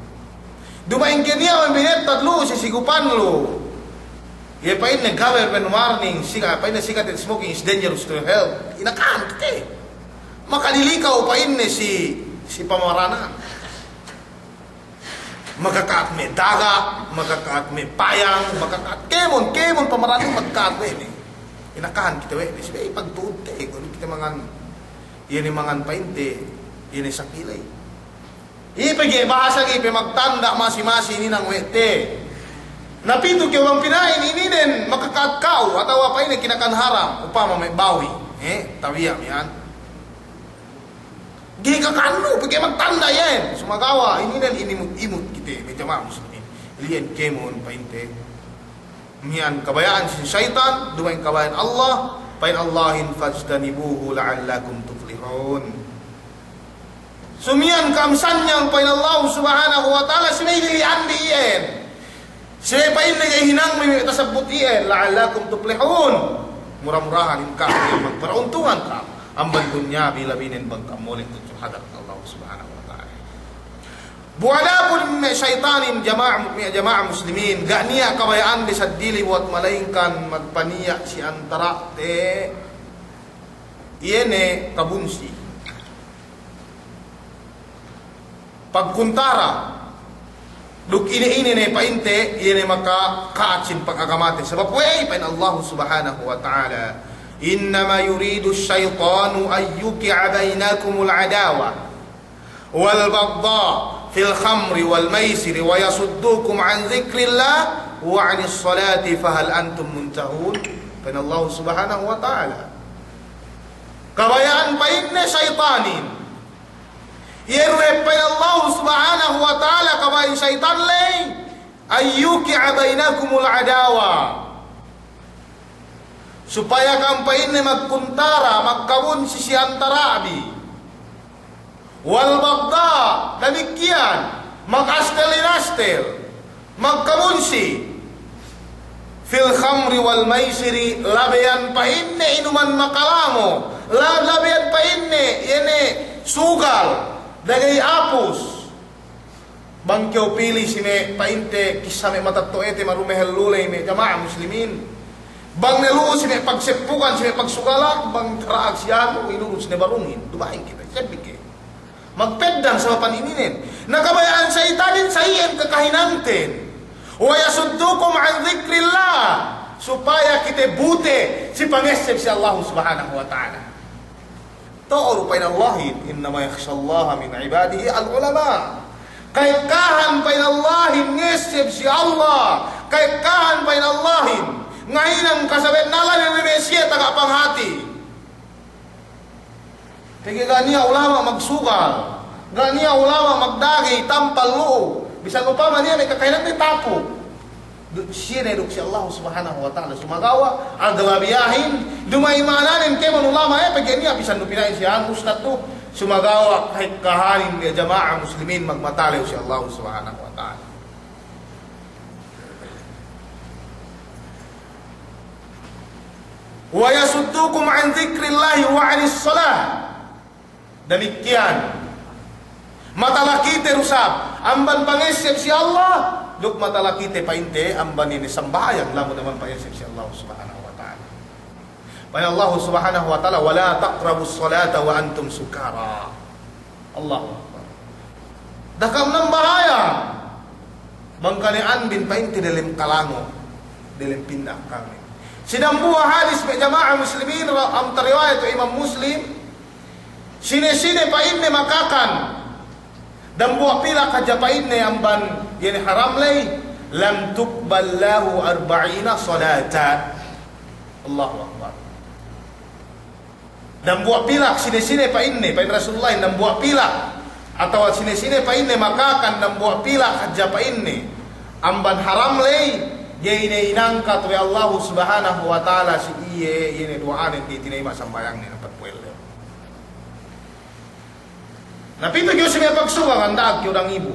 Duma'in ke niya' me' binettad lu si sigupan lu. Iye pa'inne government warning, siga-, pa'inne cigarette smoking is dangerous to your health. Inakahan kite. Makadilikaw pa'inne si, si pamaranan. Makaka'at me' daga', makaka'at me' payang, makaka'at kēmon, kēmon pamaranin makaka'at we' ne. Inakahan kite we' ne. Subey pagtu'udte, kuwe' kite mangan. Iye ne mangan pa'inte, iye ne sakiley. Iye pegge' bahasa ga'i pe magtanda' masi-masi hininang we' te. Na pitu kew bang pina'in ininen makaka'at ka'u, atawa pa'inne kinakan haram, upama me' bawi, eh, tabiya' miya'an. Ga'i kaka'annu, pegge' magtanda' iyan. Sumagawa' ininen inimut-imut kite, me' jama'a muslimin. Ili'en kēmon pa'inte. Miya'an kabaya'an sin saytan, duma'in kabaya'an Allah, pa'in Allahin, "Fajtanibuhu la'allakum tuflihun." Sumiyan ka'am sanyang pa'in Allah Subhanahu wa Ta'ala, subey lili'anbi iyan. Subey pa'inne ga'i hinangbi me' tasabbut iyan, "La'allakum tuflihun." Mura-murahan in ka'am iyan magparauntungan ka'am amban dunyabi, labinen bang ka'am mole' tudju hadarat Allah Subhanahu wa Ta'ala. Bu adapun me' saytanin jama'a, me' jama'a muslimin, ga' niya' kabaya'ande seddili buwat malaingkan magpaniya' si antara'te, iye ne kabunsi. Pagkuntara, duk ine-ine ne pa'inte, iye ne makaka'at sin pagagamate. Sabab we'ey pa'in Allah Subhanahu wa Ta'ala, "Innama yuridu syaytanu an yuqi'a bainakumul adawa wal baghdha'a fil khamri wal maisiri wa yasuddukum an dzikrillah wa anis salati fahal antum muntahun. Pa'in Allah Subhanahu wa Ta'ala. Kabaya'an pa'inne saytanin. Iye du hep pa'in Allah Subhanahu wa Ta'ala kabaya'an saytan ley, an yuqi'a bainakumul adawa. Supaya ka'am pa'inne magkuntara, magkabunsi si antara'bi. Wal baghdha, damikkiyan, magastel-inastel, magkabunsi. Fil khamri wal maisiri, labeyan pa'inne inuman makalango, la-, labeyan pa'inne, iye ne sugal, dagey apus. Bang kew pili si me' pa'inte kissa me' matetto'ete marumehel luley me' jama'a muslimin. Bang ne lu'u si me' pagseppugan, si me' pagsugalan, bang tara'ag si anu, inurus ne barungin. Duma'in kite, sebbike. Magpeddang sabapan ininen. Na kabaya'an saytanin sa iyan kakahinangten. Wa yasuddukum an dzikrillah. Supaya kite bute si pangesseb si Allah Subhanahu wa Ta'ala. To'o du pa'in Allahin, innama yakhshallaha min ibadihi al-ulama. Ka'ekkahan pa'in Allahin ngesseb si Allah. Ka'ekkahan pa'in Allahin ngahinang kasabennalan ne me' siye taga panghati. Pegge' ga' niya' ulama' magsugal, ga' niya' ulama' magdagey tampal lu'u. Bisan upama niya' me' kakahinangte tapuk. Du-, siye ne duk si Allah Subhanahu wa Ta'ala. Sumagawa', aglabiyahin, duma'in ma'ananen kēmon ulama', eh, pegge' niya' bisan du pina'in si anu ustad tu. Sumagawa', ka'ekkahanin me' jama'a muslimin magmatalew si Allah Subhanahu wa Ta'ala. Wa yasuddukum an dzikrillahi wa anis salah. Damikkiyan. Matala kite du isab amban pangesseb si Allah, duk matala kite pa'inte amban ine sambahayang lamud amban pangesseb si Allah Subhanahu wa Ta'ala. Pa'in Allah Subhanahu wa Ta'ala, "Wa la taqrabus salata wa antum sukara." Allahu Akbar. Da'a kam nambahayang bang kani'an bin pa'inte delem kalango, delem pinda' kami. Si dambuwa' hadis me' jama'a muslimin, ra-, am tariwayat we' Imam Muslim, sine-sine pa'inne makakan dambuwa' pilak hadja pa'inne amban iye ne haram ley, lam tuqbal lahu arba'ina salata. Allahu Akbar. Dambuwa' pilak, sine-sine pa'inne, pa'in Rasulullah, dambuwa' pilak. Atawa sine-sine pa'inne makakan dambuwa' pilak hadja pa'inne amban haram ley, ga'i ne inangkat we' Allahu Subhanahu wa Ta'ala si iye, iye ne duwa'anen, ga'i tinayima' sambahayangnen ampat puwel ley. Na pitu kew si me' pagsugalan, da'ag kew dangibu.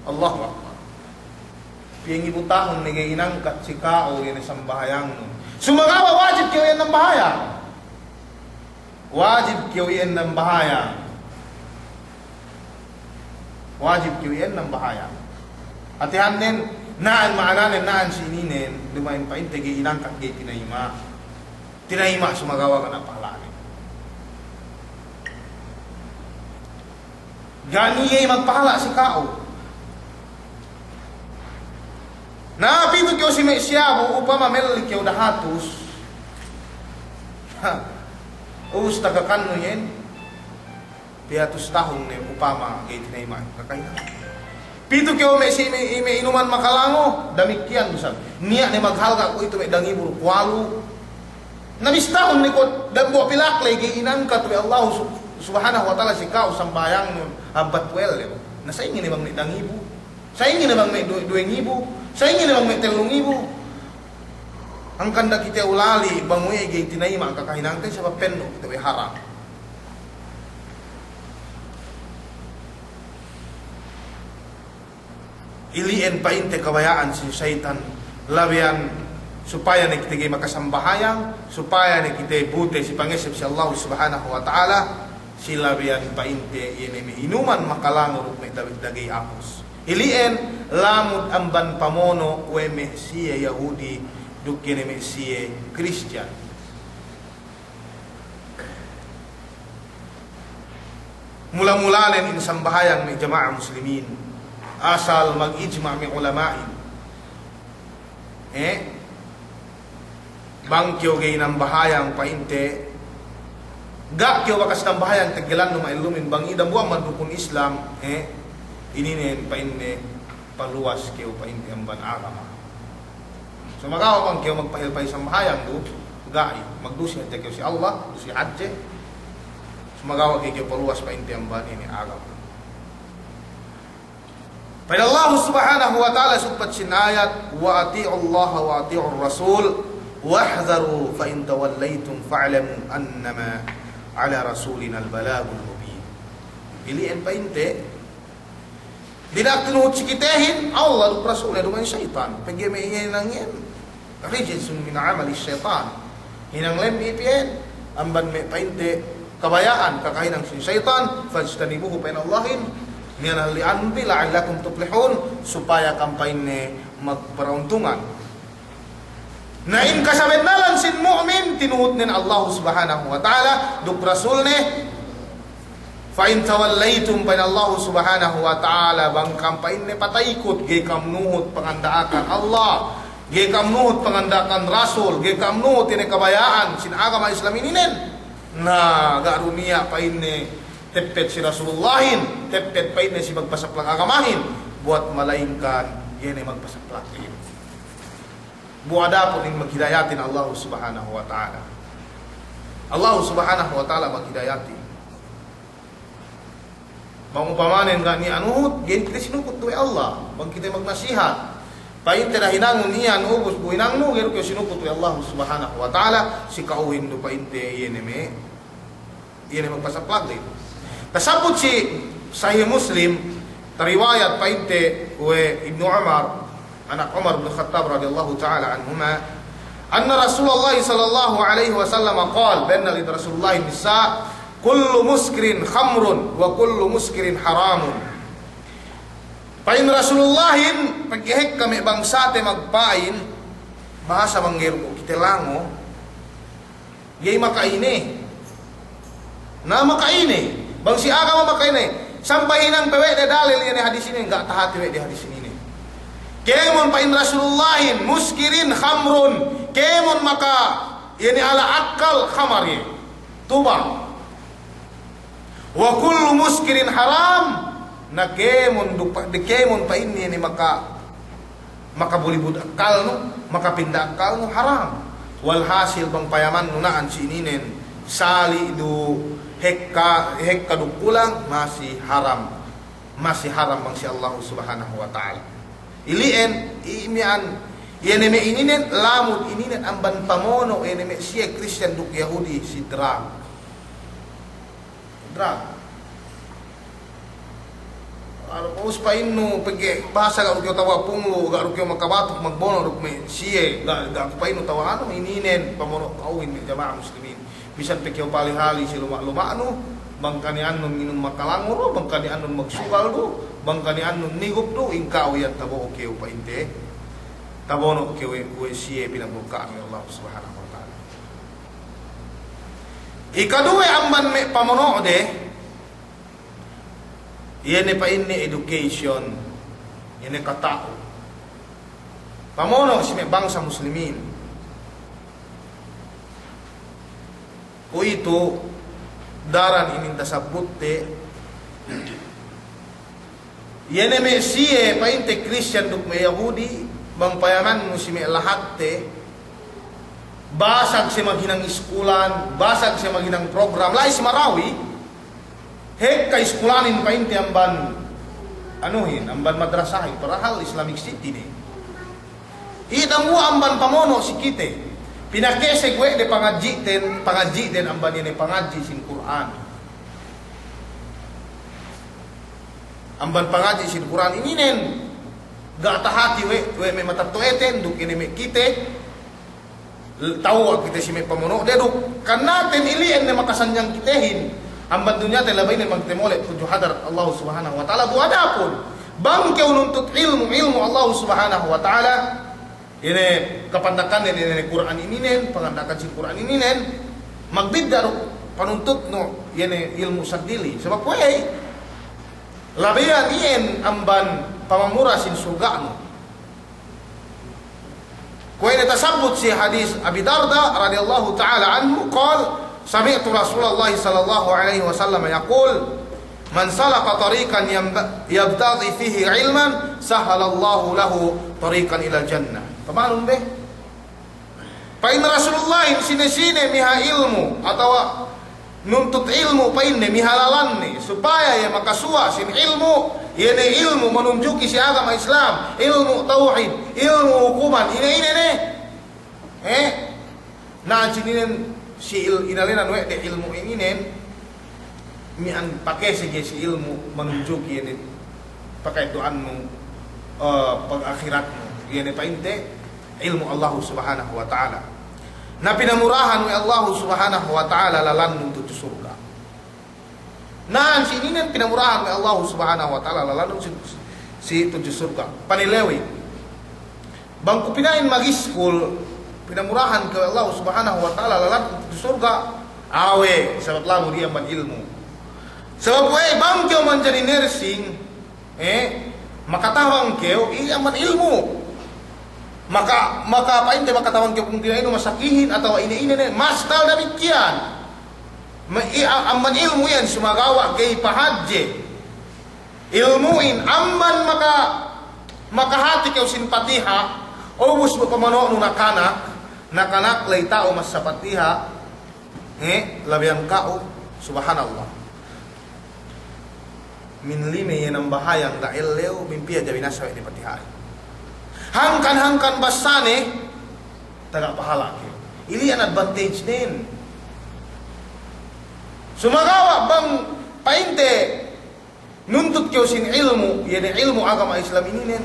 Allahu Akbar. Piye ngibu tahun ne ga'i inangkat si ka'u iye ne sambahayangnun. Sumagawa' wajib kew iyan nambahayang. Wajib kew iyan nambahayang. Wajib kew iyan nambahayang. Hātinen, na'an ma'ananen, na'an si ininen, duma'in pa'inte ga'i inangkat, ga'i tinayima'. Tinayima' sumagawa' ga' niya' pahala'nen. Ga' niya' magpahala' si ka'u. Na pitu kew si me' siyabu, upama melli kew dahatus. Ha. Ubus takakannu iyan. Piyatus tahun ne upama ga'i tinayima' kakahinang. Pitu kew me' si, me', me' inuman makalango, damikkiyan du isab. Niya' ne maghalga' kuwe'itu me' dangibu duk walu'. Na bis tahun ne kuwe' dambuwa' pilak ley ga'i inangkat we' Allahu sub-, Subhanahu wa Ta'ala si ka'u sambahayangnun ampat puwel ley. Na sa'ingge ne bang me' dangibu? Sa'ingge ne bang me' duwe, duwe ngibu? Sa'ingge ne bang me' tellu ngibu? Hangkan da'a kite ulali' bang we' ga'i tinayima' kakahinangte sabab penno' kite we' haram. Ili'en pa'inte kabaya'an si saytan, labeyan supaya ne kite ga'i makasambahayang, supaya ne kite bute si pangesseb si Allah Subhanahu wa Ta'ala, si labeyan pa'inte iye ne me' inuman makalango duk me' dagey apus. Ili'en lamud amban pamono' we' me' siye Yahudi duk iye ne me' siye Kristiyan. Mula-mulanen in sambahayang me' jama'a muslimin, asal mag-ijma' me' ulama'in. Eh? Bang kew ga'i nambahayang pa'inte, ga' kew bakas nambahayang, teggelannu ma'ellumin, bang iye dambuwa' amban rukun Islam, eh? Ininen pa'inne paluwas kew pa'inte amban agama. Sumagawa' bang kew magpahil-pahil sambahayang du, ga'i, magdusi hadja kew si Allah, dusi hadje. Sumagawa' ga'i kew paluwas pa'inte amban ine agama. Pa'in Allah Subhanahu wa Ta'ala sugpat sin ayat, "Wa ati'ullaha wa ati'ur rasul, wahdharu fa in tawallaytum fa'lamu annama ala rasulinal balagul mubin." Ili'en pa'inte, dina'ak tinuhut si kitehin, Allah duk Rasulne, duma'in seyitan. Pegge' me' iye hinang iyan, rijsun min amali seyitan. Hinang lemmi' piyen, amban me' pa'inte kabaya'an, kakahinang sin seyitan, fajtanibuhu pa'in Allahin, miya'an halli'anbi, la'allakum tuflihun, supaya kam pa'inne magparauntungan. Na in kasabennalan sin mu'min, tinuhutnen Allah Subhanahu wa Ta'ala, duk Rasulne, fa in tawallaytum, pa'in Allah Subhanahu wa Ta'ala, bang kam pa'inne pataykut, ga'i kam nuhut panganda'akan Allah, ga'i kam nuhut panganda'akan Rasul, ga'i kam nuhut ine kabaya'an sin agama Islam ininen. Na, ga' du niya' pa'inne teppet si Rasulullahin, teppet pa'inne si magpasaplag agamahin, buwat malaingkan iye ne magpasaplag iye. Bu adapun in maghidayatin Allah Subhanahu wa Ta'ala. Allah Subhanahu wa Ta'ala maghidayatin. Bang upamanen ga' niya' nuhut, ga'i kite sinukut we' Allah. Bang kite magnasihat, pa'inte da'a hinangun iyan, ubus bu hinangnu, ga'i du kew sinukut we' Allah Subhanahu wa Ta'ala, si ka'uhin du pa'inte iye ne me' Iye ne magpasaplag ley. Tasabbut si Sahih Muslim, tariwayat pa'inte we' Ibnu Umar, anak Umar bin Khattab radiyallahu ta'ala anhuma, anna Rasulullah sallallahu alaihi wasallam qal, bennal id Rasulullah missā, "Kullu muskirin khamrun wa kullu muskirin haramun." Pa'in Rasulullahin, pegge' hekka me' bangsate magpa'in, bahasa bang ga'i du kite lango, ga'i maka'ine. Na maka'ine. Bang si agama maka'ine. Sampay hinang pe we' de dalil iye ne hadis inin, ga' tahati we' de hadis inin. Kēmon pa'in Rasulullahin, muskirin khamrun. Kēmon maka, iye ne ala akkal khamar iye. Tuba'. Wa kullu muskirin haram. Na kēmon du pa, de kēmon pa'inne ne maka makabulibud akkalnu, makapinda akkalnu, haram. Walhasil bang payamannu na'an si ininen, sali' du hekka, hekka du kulang, masi haram. Masi haram bang si Allahu Subhanahu wa Ta'ala. Ili'en, i-, miya'an, iye ne me' ininen, lamud ininen amban pamono', iye ne me' siye Kristiyan duk Yahudi, si drug. Drug. Anu, ubus pa'innu, pegge' bahasa ga' du kew tawa' punglu', ga' du kew makabatuk, magbono' duk me' siye, ga', ga' ku pa'innu tawa' anu, ininen, pamono' ka'uhin me' jama'a muslimin. Bisan pe kew pahali-hali si luma'-luma'nu, bang kani'annun nginum makalangur du, bang kani'annun magsugal du, bang kani'annun nigup du, in ka'u iyan tabo'o kew pa'inte, tabono' kew we', we' siye pinagbulka'an we' Allah Subhanahu wa Ta'ala. Ikaduwe amban me' pamono'de, iye ne pa'inne education, iye ne kata'u. Pamono' si me' bangsa muslimin. Kuwe'itu daran inin tasabbutte, iye ne me' siye pa'inte Kristiyan duk me' Yahudi, bang payamannu si me' lahatte, basag siye maghinang iskulan, basag siye maghinang program, la'i si Marawi, hekka iskulanin pa'inte amban, anuhin, amban madrasahin, padahal Islamic City ne. Iye dambuwa' amban pamono' si kite. Pinakeseg we' de pangadji'ten, pangadji'den amban iye ne pangadji' sin Kur'an. Amban pangadji' sin Kur'an ininen, ga' tahati we', we' me' matetto'eten, duk ine me' kite, tawwa' kite si me' pamono'de duk. Kannaten ili'en ne makasanjang kitehin. Amban dunyate labey ne bang kite mole' tudju hadarat Allah Subhanahu wa Ta'ala. Bu adapun bang kew nuntut ilmu', ilmu' Allah Subhanahu wa Ta'ala, ine kapandakanne ine Kur'an ininen, pangandakan si Kur'an ininen, magbidda' du panuntutnu, iye ne ilmu' seddili. Sabab kuwe' labeyan iyan amban pamamura sin surga'nu. Kuwe' ne tasabbut si hadis Abi Darda radiyallahu ta'ala anhu, qal, sami'tu Rasulullah sallallahu alaihi wasallam yaqul, "Man salaka tariqan yamba-, yabtaghi fihi ilman, sahhalallahu lahu tariqan ilal jannah." Pamanun be? Pa'in Rasulullahin, sine-sine miha ilmu', atawa nuntut ilmu', pa'inne, miha lalanne, supaya iye makasuwa' sin ilmu', iye ne ilmu' manunjuki si agama Islam, ilmu' tawhid, ilmu' hukuman, ine-ine ne. Eh? Na, si ininen, si il-, inalenan we' de ilmu' ininen, miya'an pakese ga'i si ilmu' manunjuki iye ne paka'eddo'annu, eh, pag-ahiratnu. Iye ne pa'inte ilmu' Allahu Subhanahu wa Ta'ala. Na pinamurahan we' Allahu Subhanahu wa Ta'ala lalannu tudju surga'. Na, si ininen pinamurahan we' Allahu Subhanahu wa Ta'ala lalannu si, si tudju surga'. Panilewi. Bang ku pina'in magiskul, pinamurahan kew we' Allahu Subhanahu wa Ta'ala lalannu tudju surga'. Awe', sabab lamu di amban ilmu'. Sabab we' bang kew manjari nursing, eh, makatabang kew, i amban ilmu'. Maka, maka pa'inte makatabang kew pungtina'inu masakihin atawa ine-ine ne, mastal damikkiyan. Ma-, i-, a-, amban ilmu' iyan sumagawa' ga'i pahadje. Ilmu'in amban maka-, makahati kew sin Patiha', ubus bu pamano'nu nakanak, nakanak ley ta'u masa Patiha', eh, labeyan ka'u, subhanallah. Min lime iye nambahayang ga' ellew, min piye ja binasa we' ne Patiha'. Hangkan-hangkan basane, taga pahala' kew. Ili'an advantage nen. Sumagawa' bang pa'inte nuntut kew sin ilmu', iye ne ilmu' agama Islam ininen.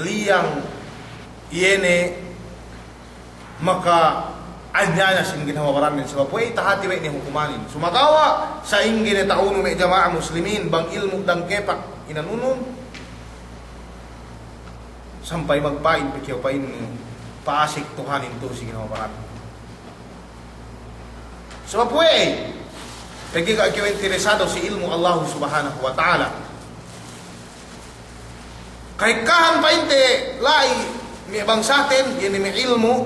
Liyang iye ne maka anyaya sin ginhawa barannen, sabab we' tahati we' ne hukumanin. Sumagawa' sa'ingge ne ta'unu me' jama'a muslimin, bang ilmu' dangkepak inanunun, sampay magpa'in pe kew pa'innu, pa'asek Tuhanin tu'u si ginhawa barannen. Sabab we', pegge' ga' kew interesado si ilmu' Allahu Subhanahu wa Ta'ala. Ka'ekkahan pa'inte la'i me' bangsaten, iye ne me' ilmu',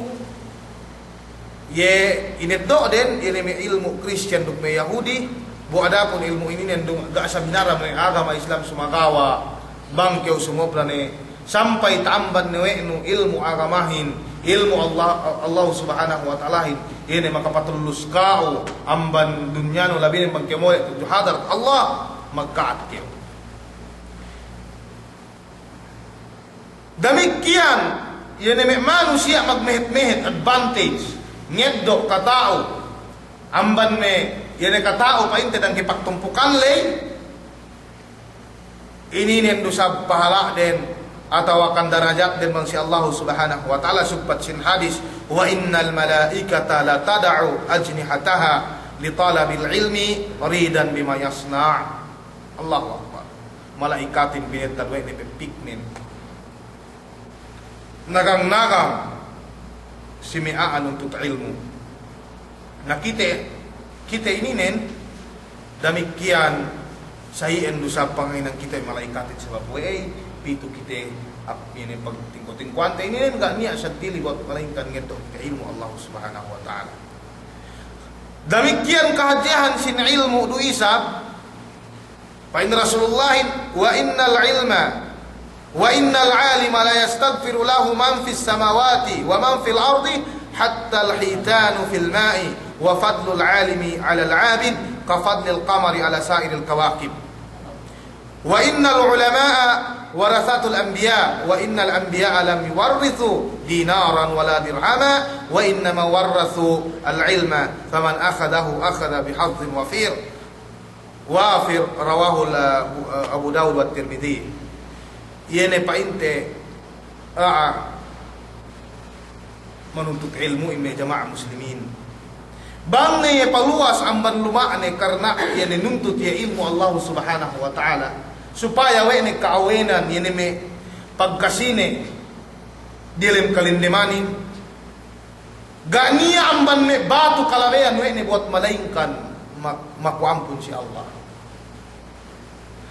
iye ineddo'den, iye ne me' ilmu' Kristiyan duk me' Yahudi, bu adapun ilmu' ininen duk ga' sabinara me' agama Islam sumagawa', bang kew sumobra ne, sampay ta'amban ne we' nu ilmu' agamahin, ilmu' Allah, Allahu Subhanahu wa Ta'alahin, iye ne makapatullus ka'u amban dunyanu labinen bang kew mole' tudju hadarat Allah, magka'at kew. Damikkiyan, iye ne me' manusiya' magmehet-mehet advantage, ngeddo' kata'u, amban me', iye ne kata'u pa'inte dangkepak tumpukan ley, ininen du sab pahala'den, atawa kan darajatden bang si Allahu Subhanahu wa Ta'ala sugpat sin hadis, "Wa innal malaikata la tada'u ajnihataha li talabil ilmi ridan bima yasna'." Allahu Akbar. Mala'ikatin binettad we' ne peppiknen. Nagang-nagang si me' a'a nuntut ilmu'. Na kite, kite ininen, damikkiyan sa'i'en du sab pangahinang kite mala'ikatin sabab we'ey, pitu kite ap-, ine pagtingko-tingkoante ininen ga' niya' seddili buwat malaingkan ngeddo' kite ilmu' Allah Subhanahu wa Ta'ala. Damikkiyan kahadjehan sin ilmu' du isab, Pa'in Rasulullahin, "Wa innal ilma, wa innal alima la yastaghfiru lahu man fis samawati wa man fil ardi hattal hitanu fil ma'i, wa fadlul alimi alal abid ka fadlil qamari ala sa'iril kawakib. Wa innal ulama'a warathatul anbiya, wa innal anbiya'a lam yuwarrithu dinaran wala dirhama, wa innama warrathul ilma, faman akhadhahu akhadha bihazzin wafir." Wafir, rawahul, eh, Abu Dawud wa Tirmidhi. Iye ne pa'inte, a'a, manuntut ilmu' ine jama'a muslimin. Bang ne iye paluwas amban luma'ne karna' iye ne nuntut iye ilmu' Allah Subhanahu wa Ta'ala. Supaya we' ne ka'awenan iye ne me' pagkasine diyalem kalendemanin. Ga' niya' amban me' batu kalabeyan we' ne buwat malaingkan mak-, maku ampun si Allah.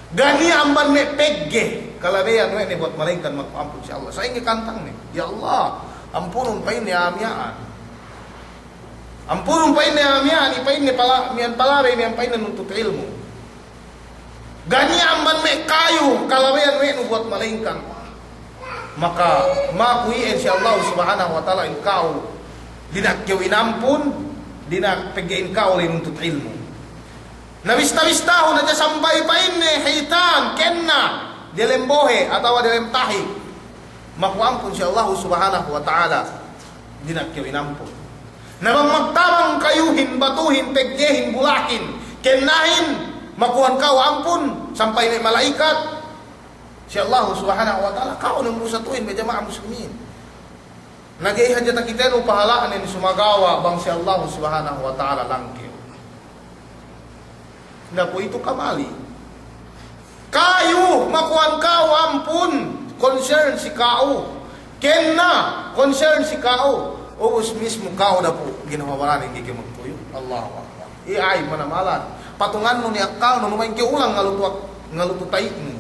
Ga' niya' amban me' pegge' kalabeyan we' ne buwat malaingkan maku ampun si Allah. Sa'ingge kantang ne, "Ya Allah, ampunun," pa'inne, "a'a miya'an. Ampunun," pa'inne, "a'a miya'an, i," pa'inne, "pala-, miya'an palabey, miya'an," pa'inne, "nuntut ilmu'." Ga' niya' amban me' kayu kalabeyan we' nu buwat, malaingkan maka maku iyan si Allahu Subhanahu wa Ta'ala in ka'u dina'ak kew inampun, dina'ak pegge' in ka'u le nuntut ilmu'. Na bista-bistahun hadja sampay pa'inne hitan, kenna, diyalem bohe' atawa diyalem tahik, maku ampun si Allahu Subhanahu wa Ta'ala, dina'ak kew inampun. Na bang magtabang kayuhin, batuhin, peggehin, bulakin, kennahin, makuhan ka'u ampun sampay me' mala'ikat si Allahu Subhanahu wa Ta'ala, ka'u ne umur satuhin me' jama'a muslimin. Na ga'i hadja takitenu pahala'nen sumagawa' bang si Allahu Subhanahu wa Ta'ala langkew. Na kuwe'itu kabali'. Kayu, makuhan ka'u ampun, concern si ka'u. Kenna, concern si ka'u. Ubus mismu ka'u dapu' ginhawa baranen ga'i kew magtuyu'. Allahu Akbar. Iye aib manamalan. Patungannu ne akkalnu, duma'in kew ulang ngalutu ak-, ngalutu ta'i'nu.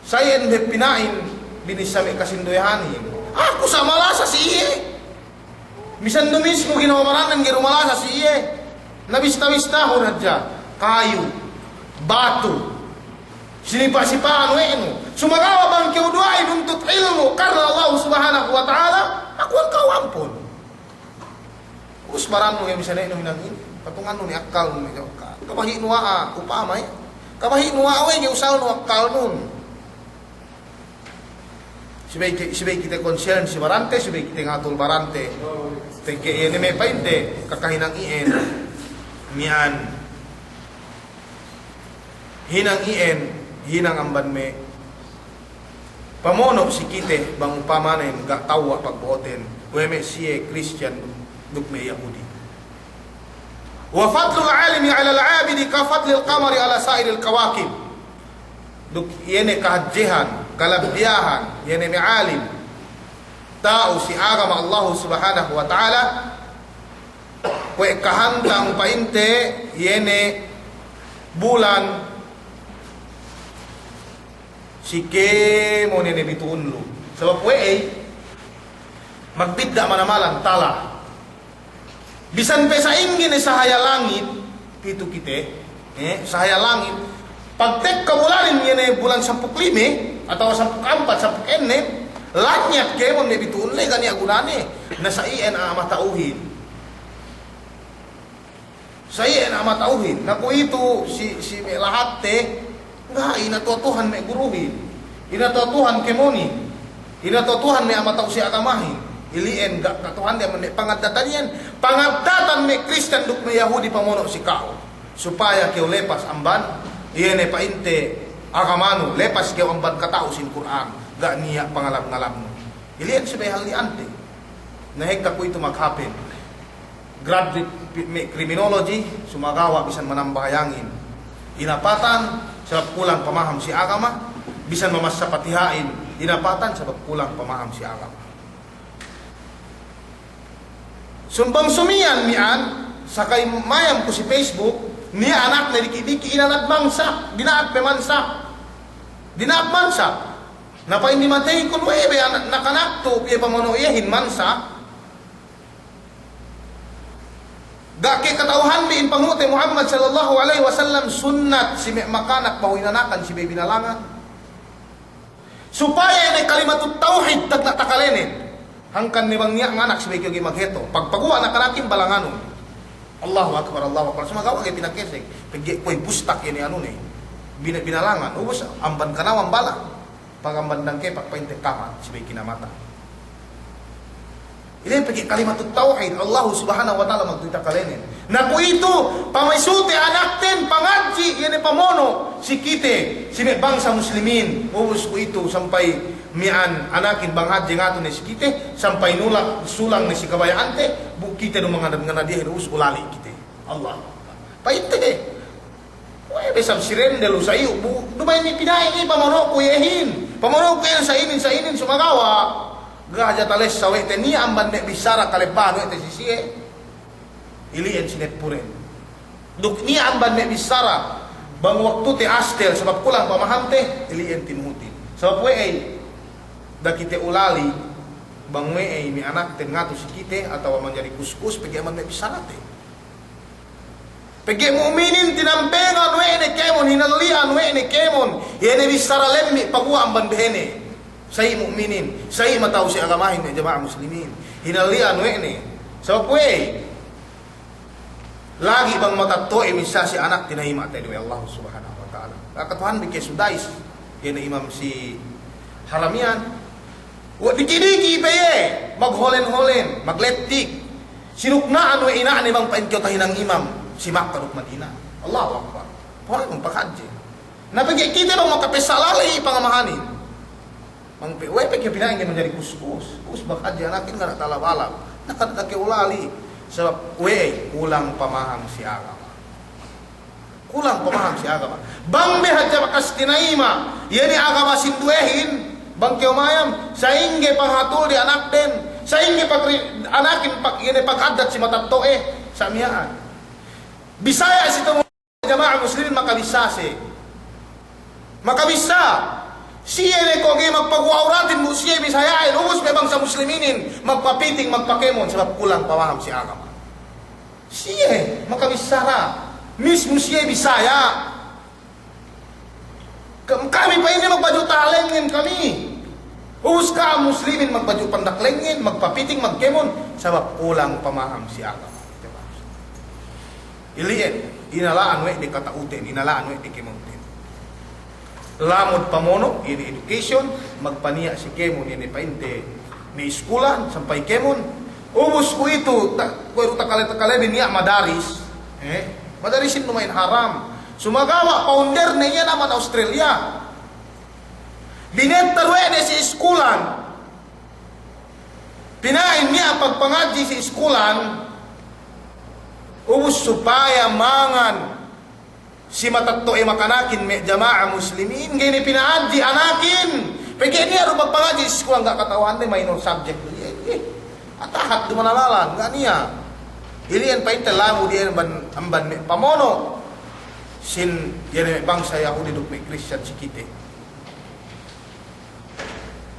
Sa iyan hep pina'in binissā me' kasinduwehanin. Aku sa' malasa si iye. Misan du mismu ginhawa baranen ga'i du malasa si iye. Na bista-bistahun hadja. Kayu, batu, sinipa'-sipa'an we' nu. Sumagawa' bang kew duwa'i nuntut ilmu' karna Allahu Subhanahu wa Ta'ala, akuhan ka'u ampun. Ubus barannu iye, misan ne nu hinang inin, patungannu ne akkalnu ne, ka-, kabahi'nu a'a, upama iye. Kabahi'nu a'a we' ga'i usalnu akkalnun. Subey ki-, subey kite concern si barante, subey kite ngatul barante. Pegge' iye ne me' pa'inte kakahinang iyan miya'an. Hinang iyan, hinang amban me' pamono' si kite bang upamanen ga' tewwa' pagbo'oten, we' me' siye Kristiyan duk me' Yahudi. Wa fadlul alimi 'alal 'abidi ka fadlil qamari 'ala sa'iril kawakib. Duk iye ne kahadjehan, kalabbiyahan, iye ne me' alim, ta'u si agama Allahu Subhanahu wa Ta'ala, kuwe' kahantang pa'inte iye ne bulan si kēmon iye ne bitu'un lu. Sabab we'ey, magbidda' manamalan tala. Bisan pe sa'ingge ne sahaya langit, pitu kite, eh, sahaya langit. Pagtekka bulanin iye ne bulan sampū' lime, atawa sampū' ampat, sampū' ennem, lanyat kēmon ne bitu'un le, ga' niya' gunane. Na sa iyan a'a mata'uhin. Sa iyan a'a mata'uhin. Na kuwe'itu si, si me' lahatte, ga', inatuwa Tuhan me' guruhin. Inatuwa Tuhan kēmonin. Inatuwa Tuhan me' a'a mata'u si agamahin. Ili'en ga' katuhande amban me' pangaddatan iyan. Pangaddatan me' Kristiyan duk me' Yahudi pamono' si ka'u. Supaya kew lepas amban, iye ne pa'inte agamanu, lepas kew amban kata'u sin Kur'an. Ga' niya' pangalab-ngalabnu. Ili'en subey halli'ante. Na hekka kuwe'itu maghapen. Graduate pi-, me' criminology, sumagawa' bisan manambahayangin inapatan, sabab kulang pamaham si agama, bisan mamassa Patihahin inapatan, sabab kulang pamaham si agama. Sumbang sumiyan miya'an, sakay mayam ku si Facebook, niya' anakne diki'-diki' inanad mansa', dina'ak pe mansa'. Dina'ak mansa'. Na pa'in di mateykun, we'ey be anak, nakanak tu, piye pamono' iyehin mansa'. Ga' ke kata'uhanbi in pangu'te Muhammad sallallahu alaihi wasallam sunnat si me' makanak bahu inanakan si bey binalangan. Supaya ine kalimatut tawhid tagna' takalenen. Hangkan ne bang niya' nganak si bey kew ga'i magheto. Pagpaguwa' nakanakin balanganun. Allahu Akbar, Allahu Akbar. Sumagawa' ga'i pinakesek. Pegge' kuwe' bustak ine anune. Bina-, binalangan. Ubus amban kanawan balang. Pag amban dangkepak pa'inte tamat, si bey kinamata. Ine pegge' kalimatut tawhid, Allahu Subhanahu wa Ta'ala magtuwi takalenen. Na kuwe'itu, pamisute anakten pangadji', iye ne pamono' si kite, si me' bangsa muslimin. Ubus kuwe'itu sampay miya'an anakin bang hadje ngatu ne si kite, sampay nulak sulang ne si kabaya'ante, bu kite du manganad-nganad iyehin ubus ulali' kite. Allahu Akbar. Pa'inte. We'ey be sab si rende lu sa iyu' bu, duma'in mi pina'in i pamono'ku iyehin. Pamono'ku iyehin sa inin, sa inin, sumagawa' ga' hadja talessa we' te niya' amban me' bissara kalebbahan we' te si siye. Ili'en sineppuren. Duk niya' amban me' bissara bang waktute astel sabab kulang pamahamte, ili'en tinuhutin. Sabab we'ey, da'a kite ulali' bang we'ey me' anakten ngatu si kite atawa manjari kuskus pegge' amban me' bissarate. Pegge' mu'minin tinampengan we' ne kēmon, hinalli'an we' ne kēmon, iye ne bissara lemmi' paguwa' amban behene. Sa'i mu'minin, sa'i mata'u si agamahin me' jama'a muslimin. Hinalli'an we' ne. Sabab we', lagi' bang matetto'e missā si anak tinayima' te'ed we' Allah Subhanahu wa Ta'ala. Kaka Tuhan bi ke sudais, iye ne imam si haram iyan. We' diki'-diki' pe iye, magholen-holen, maglettik. Sinukna'an we' ina'ne bang pa'in kew tahinang imam si Makka duk Madina. Allahu Akbar. Pa'in pakadje. Na pegge' kite bang makapessā' lale' pangamahanin. Bang pe, we' pe kew pina'in ga'i manjari kuskus. Us, pakadje anakin ga' niya' talab-alab. Na ka'u lale'. Sabab we' kulang pamaham si agama. Kulang pamaham si agama. Bang be hadja bakas tinayima' iye ne agama sinduwehin, bang kew mayam, sa'ingge panghatulde anakden, sa'ingge pagri-, anakin pag-, iye ne pag'addat si matetto'e, sa' miya'an. Bisaya' si tu'u jama'a muslimin makabissā siye. Makabissā. Siye ne ko' ga'i magpaguwa' awratin bu siye Bisaya'in, ubus me' bangsa musliminin magpapiting, magpakēmon, sabab kulang pamaham si agama. Siye makabissara, mismu siye Bisaya'. Ka-, kami pa'inne magbaju taha' lengngen kami. Ubus ka'am muslimin magbaju pandak lengngen, magpapiting, magkēmon, sabab kulang pamaham si agama. Ili'en, inala'an we' de kata'uten, inala'an we' de kēmonten. Lamud pamono', iye ne education, magpaniya' si kēmon, iye ne pa'inte me' iskulan, sampay kēmon. Ubus kuwe'itu, ta-, kuwe' du takale-takale bi niya' madaris. Eh, madarisin duma'in haram. Sumagawa' founder ne iyan amban Australia. Binettar we' de si iskulan. Pina'in niya' pagpangadji' si iskulan. Ubus supaya mangan si matetto'e makanakin me' jama'a muslimin, ga'i ne pina'adji' anakin. Pegge' niya' du pagpangadji' si iskulan ga' kata'uhande minor subject du iye. Eh, atahat du manalalan, ga' niya'. Ili'en pa'inte lamud iyan amban, amban me' pamono' sin iye ne me' bangsa Yahudi duk me' Kristiyan si kite.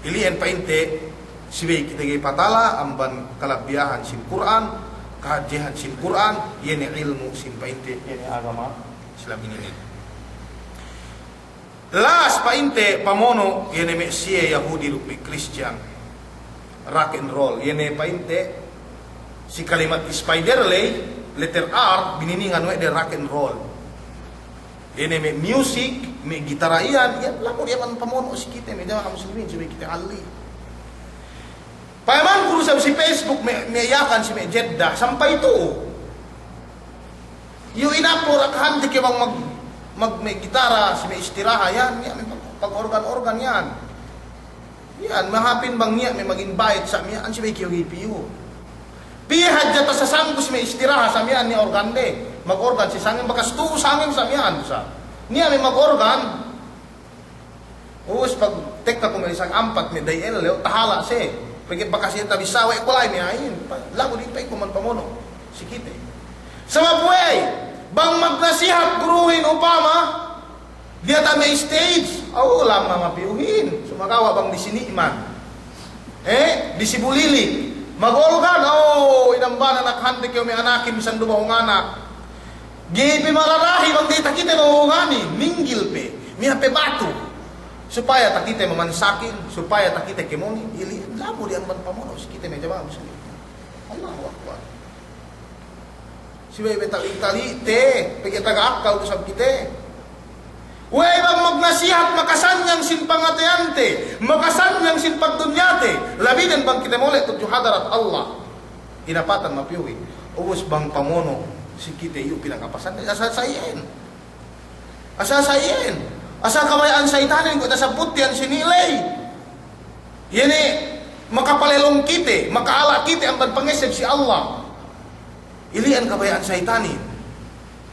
Ili'en pa'inte, subey kite ga'i patala amban kalabbiyahan sin Kur'an, kahadjehan sin Kur'an, iye ne ilmu' sin pa'inte, iye ne agama Islam inin. Las pa'inte pamono', iye ne me' siye Yahudi duk me' Kristiyan. Rock and roll, iye ne pa'inte, si kalimat Spider ley, letter R, bininingan we' de rock and roll. Iye ne me' music, me' gitara iyan, iyan lamud iyan amban pamono' si kite me' jama'a muslimin, subey kite halli'. Payamanku du isab si Facebook me', me' Yakan si me' Jeddah, sampay tu'u. Iyu inap lu rakahante ke bang mag-, mag-, me' gitara si me' istiraha iyan, iyan me' pag-, pag-organ-organ iyan. Iyan, mahāpin bang niya' me' mag-invite sa' miya'an subey kew ga'i piyu. Piye hadja tasasangku si me' istiraha sa' miya'an niya' organde. Mag-organ si sangem, bakas tu'u sangem sa' miya'an du sa'. Niya' me' mag-organ. Ubus pagtekka ku me' isab ampat me' da'i ellew, tahala' siye. Pegge' bakas iye tabissā we' ku la'i me' a'ahin. Pa-, lagu di pa'inku man pamono' si kite. Sabab we', bang magnasihat guruhin upama, diyata' me' stage, aw, lamma mapiyuhin, sumagawa' bang disi Ni'man. Eh, disi Bulili. Mag-organ, aw, inambanan akahante kew me' anakin bisan du bahunganak. Ga'i pe mararahi bang ga'i takite bahunganin, minggil pe, miha pe batu. Supaya takite mamansakin, supaya takite kēmonin, ili, lamud iyan amban pamono' si kite me' jama'a muslimin. Allahu Akbar. Subey be tali'-tali'te, pegge' taga akkal du isab kite. We'ey bang magnasihat makasanyang sin pangateyante, makasanyang sin pagdunyate, labinen bang kite mole' tudju hadarat Allah. Inapatan mapiyuhin. Ubus bang pamono' si kite iyu' pinakapasan, asal sa iyan. Asal sa iyan. Asal kabaya'an saytanin kuwe' tasabbut iyan si niley. Iye ne makapalelong kite, maka'ala' kite amban pangeseb si Allah. Ili'an kabaya'an saytanin.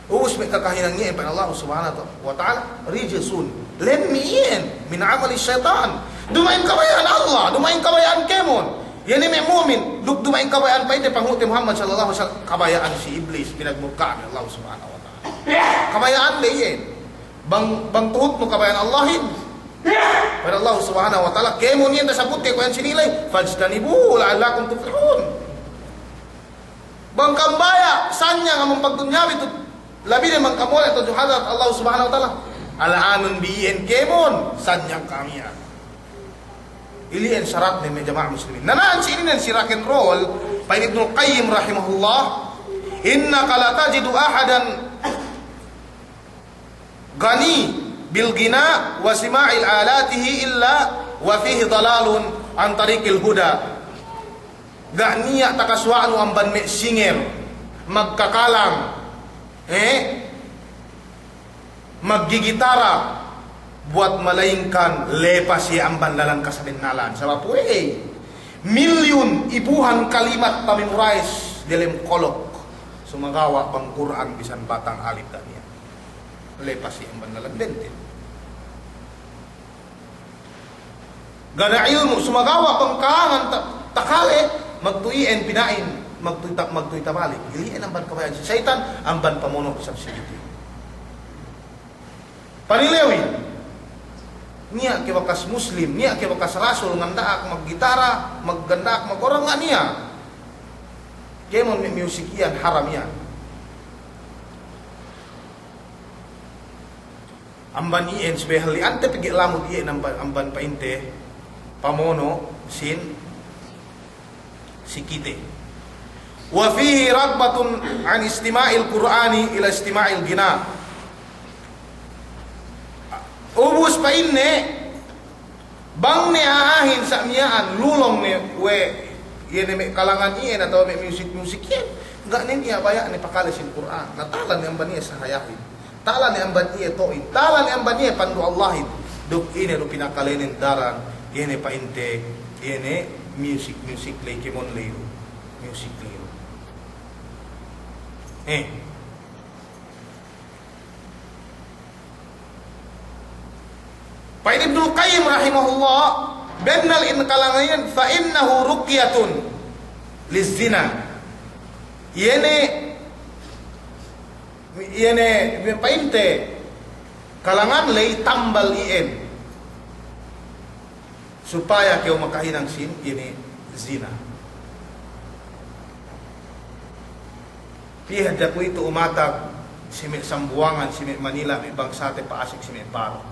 Ubus me' kakahinang iyan pa'in Allah Subhanahu wa Ta'ala, rijsun. Lemmi' iyan, min amali saytan. Duma'in kabaya'an Allah, duma'in kabaya'an kēmon. Iye ne me' mu'min, duk duma'in kabaya'an pa'inte panghu'te Muhammad sallallahu alaihi wasallam, kabaya'an si Iblis, pinagmurka'an Allah Subhanahu wa Ta'ala. Kabaya'an de iyan. Bang, bang tuhutnu kabaya'an Allahin. Pa'in Allah Subhanahu wa Ta'ala, kēmon iyan tasabbut ke kuwe' iyan si niley, fajtanibuhu la'allakum tuflihun. Bang kam baya' sanyang amban pagdunyabi tu, Labi ne bang kamuwe tudju hadarat Allah Subhanahu wa Ta'ala. Al'anun bi iyan kēmon, sanyang kami iyan. Ili'en saratne me' jama'a muslimin. Nana'an si ininen si rock and roll, pa'in Ibnul Qayyim rahimahullah, "Innaka la tajidu ahadan ghani bil ghina wa sima'il alatihi illa wa fihi dalalun an tariqil huda." Ga' niya' takasuwa'nu amban me' singer, magkakalang, eh, maggigitara, buwat malaingkan lepas iye amban lalan kasabennalan. Sabab we'ey, milyun ibuhan kalimat ta-memorize delem kolok. Sumagawa' bang Kur'an bisan batang alif ga' niya'. Lepas iye amban lalan bentel. Ga' niya' ilmu', sumagawa' bang ka'angan ta-, takale, magtuy iyan pina'in, magtuy ta-, magtuy tabalik. Ili'en amban kabaya'an si seyitan, amban pamono' isab si kite. Panilewin, niya' ke bakas muslim, niya' ke bakas rasul, nganda'ak maggitara, mag-, nganda'ak magorang, ga' niya'. Kēmon me' music iyan, haram iyan. Amban iyan subey halli'ante pegge' lamud iyan amban, amban pa'inte pamono' sin si kite. Wa fihi raghbatun an istima'il Qur'ani ila istima'il ghina. Ubus pa'inne, bang ne a'ahin sa' miya'an lulong ne we' iye ne me' kalangan iyan atawa me' music-music iyan, ga' ne niya' baya'ne pakale sin Kur'an. Na tahala' ne amban iye sahayahin. Tahala' ne amban iye to'in. Tahala' ne amban iye pandu' Allahin. Duk ine du pinakalenen daran, iye ne pa'inte, iye ne music-music ley kēmon ley du. Music ley du. Eh. Pa'in Ibnul Qayyim rahimahullah, bennal in kalangan iyan, fa innahu ruqyatun lizzina. Iye ne, iye ne, pa'inte, kalangan ley tambal iyan. Supaya kew makahinang sin ine zina. Piye hadja kuwe'itu umatag si me' Sambuwangan, si me' Manila, me' bangsate pa'asek si me' Paro.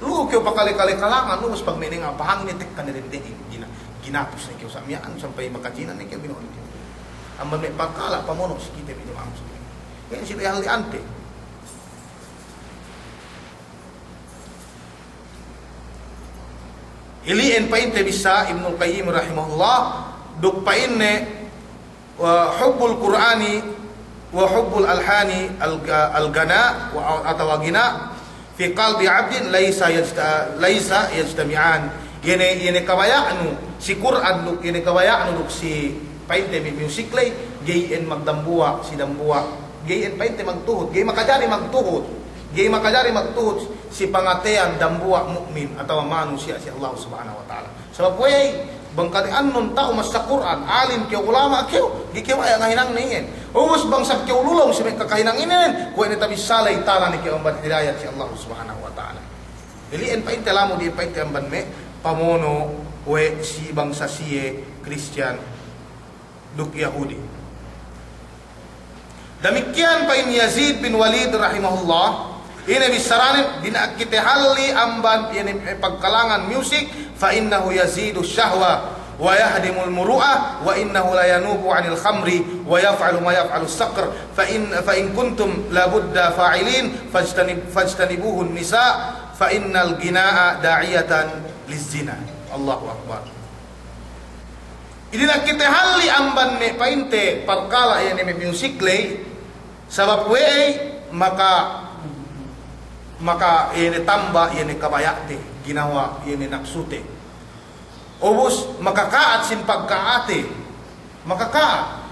Lu'u kew pakale-kale kalangan, lu'u mas pag me' nenga' pahangin ne tekka ne dendehin, gina-, ginapus ne kew sa' miya'an sampay makajina ne kew bino'on kew. Amban me' pagkala' pamono' si kite me' jama'a muslimin. Iyan si behalli ante. Ili'en pa'inte bissā Ibnul Qayyim rahimahullah, duk pa'inne, wa hubbul Qur'ani wa hubbul alhani al-, al-ghina wa, atawa ghina fi qalbi abdin laysa yajta-, laysa yajtami'an. Iye ne, iye ne kabaya'nu si Kur'an duk, iye ne kabaya'nu duk si pa'inte mi-, music ley, ga'i iyan magdambuwa' si dambuwa'. Ga'i iyan pa'inte magtuhut, ga'i makajari magtuhut. Ga'i makajari magtuhut si pangateyan dambuwa' mu'min atawa manusiya' si Allah Subhanahu wa Ta'ala. Sabab we'ey, bang kade annun ta'u massa Kur'an, alim kew, ulama' kew, ga'i kew baya' ngahinang ne iyan. Ubus bang sab kew lulong si me' kakahinang inin, kuwe' ne tabissā ley, tala ne kew amban hidayat si Allah Subhanahu wa Ta'ala. Ili'en pa'inte lamud iyan pa'inte amban me' pamono' we' si bangsa siye Kristiyan duk Yahudi. Damikkiyan pa'in Yazid bin Walid rahimahullah, ine bissaranen, dina'ak kite halli' amban, iye ne, pagkalangan music, fa innahu yazidu shahwa wa yahdimul muru'ah, wa innahu la yanubu anil khamri wa yaf'alu ma yaf'alu saqr, fa in, fa in kuntum la budda fa'ilin, fajtanib-, fajtanibuhun nisa', fa innal ghina'a da'iyatan lizzina. Allahu Akbar. Dina'ak kite halli' amban me' pa'inte parkala' iye ne me' music ley, sabab we'ey maka, maka iye ne tamba iye ne kabaya'te, ginawa iye ne napsute. Ubus makaka'at sin pagka'ate, makaka'at.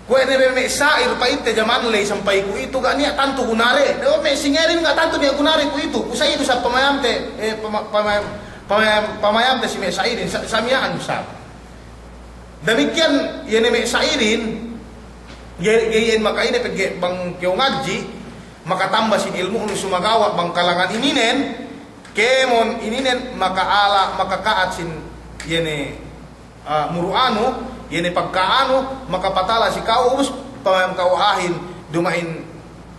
Kuwe' ne me', me' sa'ir pa'inte jaman ley sampay kuwe'itu ga' niya' tantu gunade. Ne me' singerin ga' tantu niya' gunade kuwe'itu. Ku sa iye du sa pamayamte, eh, pama-, pamayam-, pamayam-, pamayamte si me' sa'irin, sa-, sa miya'an du sa. Damikkiyan iye ne me' sa'irin, ga'i, ga'i iyan maka'ine pegge' bang kew ngadji', makatamba sin ilmu'nu sumagawa' bang kalangan ininen, kēmon ininen maka'ala', makaka'at sin iye ne ah, muru'anu, iye ne pagka'anu, makapatala si ka'u, ubus pamayam ka'u a'ahin, Duma'in,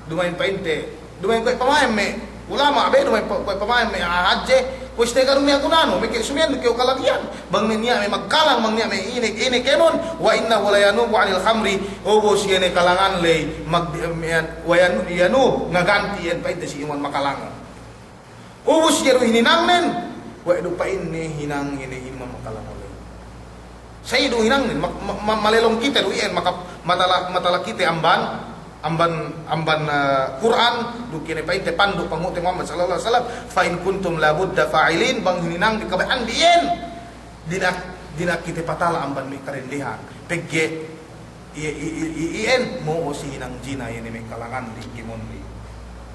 duma'in pa'inte, duma'in kuwe' pamayam me' ulama' be, duma'in pa-, kuwe' pamayam me' hadje, kuwe' site garu me' agunanu, me' ke sumiyan kew kalagihan, bang me' niya' me' magkalang, bang niya' me' ine, ine kēmon, wa innahu la yanubu anil khamri, ubus iye ne kalangan ley, mag-, me', wa yanu-, yanub, ngaganti iyan pa'inte si iman makalangan. Ubus iye du hininangnen, we' du pa'inne hinang ine iman makalangan ley. Sa'i du hinangnen, ma-, ma-, ma-, malelong kite du iyan, maka-, matala-, matala kite amban, amban, amban, eh, Kur'an, duk ine pa'inte pandu' Panghu'te Muhammad sallallahu alaihi wasallam, "Fa in kuntum la budda fa'ilin," bang hininangde kabaya'ande iyan, dina'ak, dina'ak kite patala amban me' kadendehan. Pegge', i-, i-, i-, i-, iyan, mo'o si hinang jina, iyan me' kalangan di kimon di.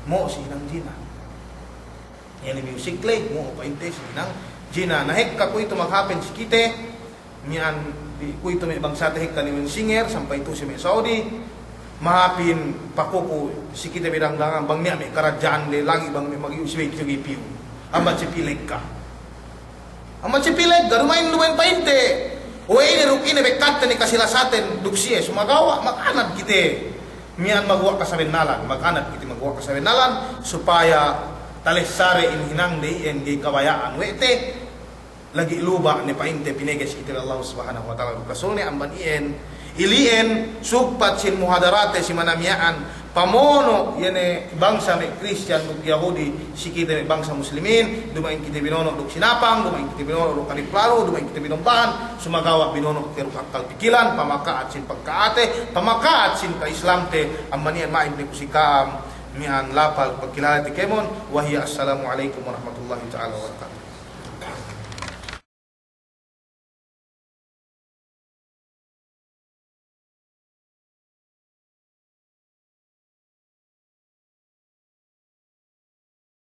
Mo'o si hinang jina. Iyan music ley, mo'o pa'inte si hinang jina. Na hekka kuwe'itu maghapen si kite, miya'an di kuwe'itu me' bangsate hekka ni Wensinger, sampay tu si me' Saudi, mahapin pakuku si kite bidang dangan, bang niya' me' karadja'ande lagi' bang me' magi'u si me' kite gipiu. Amban si pilegka. Amban si pilegka, duma'in, duma'in pa'inte. We' ine duk ine bekkatte ne kasilasaten duk siye, sumagawa', maganad kite. Miya'an maguwa' kasabennalan, maganad kite maguwa' kasabennalan, supaya talessare in hinangde iyan ga'i kabaya'an we' te, lagi' luba' ne pa'inte pinege si kite we' Allah Subhanahu wa Ta'ala duk Rasulne amban iyan, ili'en, sugpat sin muhadarate si mana miya'an, pamono' iye ne bangsa me' Kristiyan duk Yahudi, si kite me' bangsa Muslimin, duma'in kite binono' duk sinapang, duma'in kite binono' duk kaliplalu, duma'in kite binombahan, sumagawa' binono' kite duk akkal pikilan, pamaka'at sin pagka'ate, pamaka'at sin ka'islamte, amban iyan ma'id ne ku si ka'am, miya'an lapal pagkilalete kēmon, wa hiya assalamu alaikum warahmatullahi ta'ala wabarakatuh.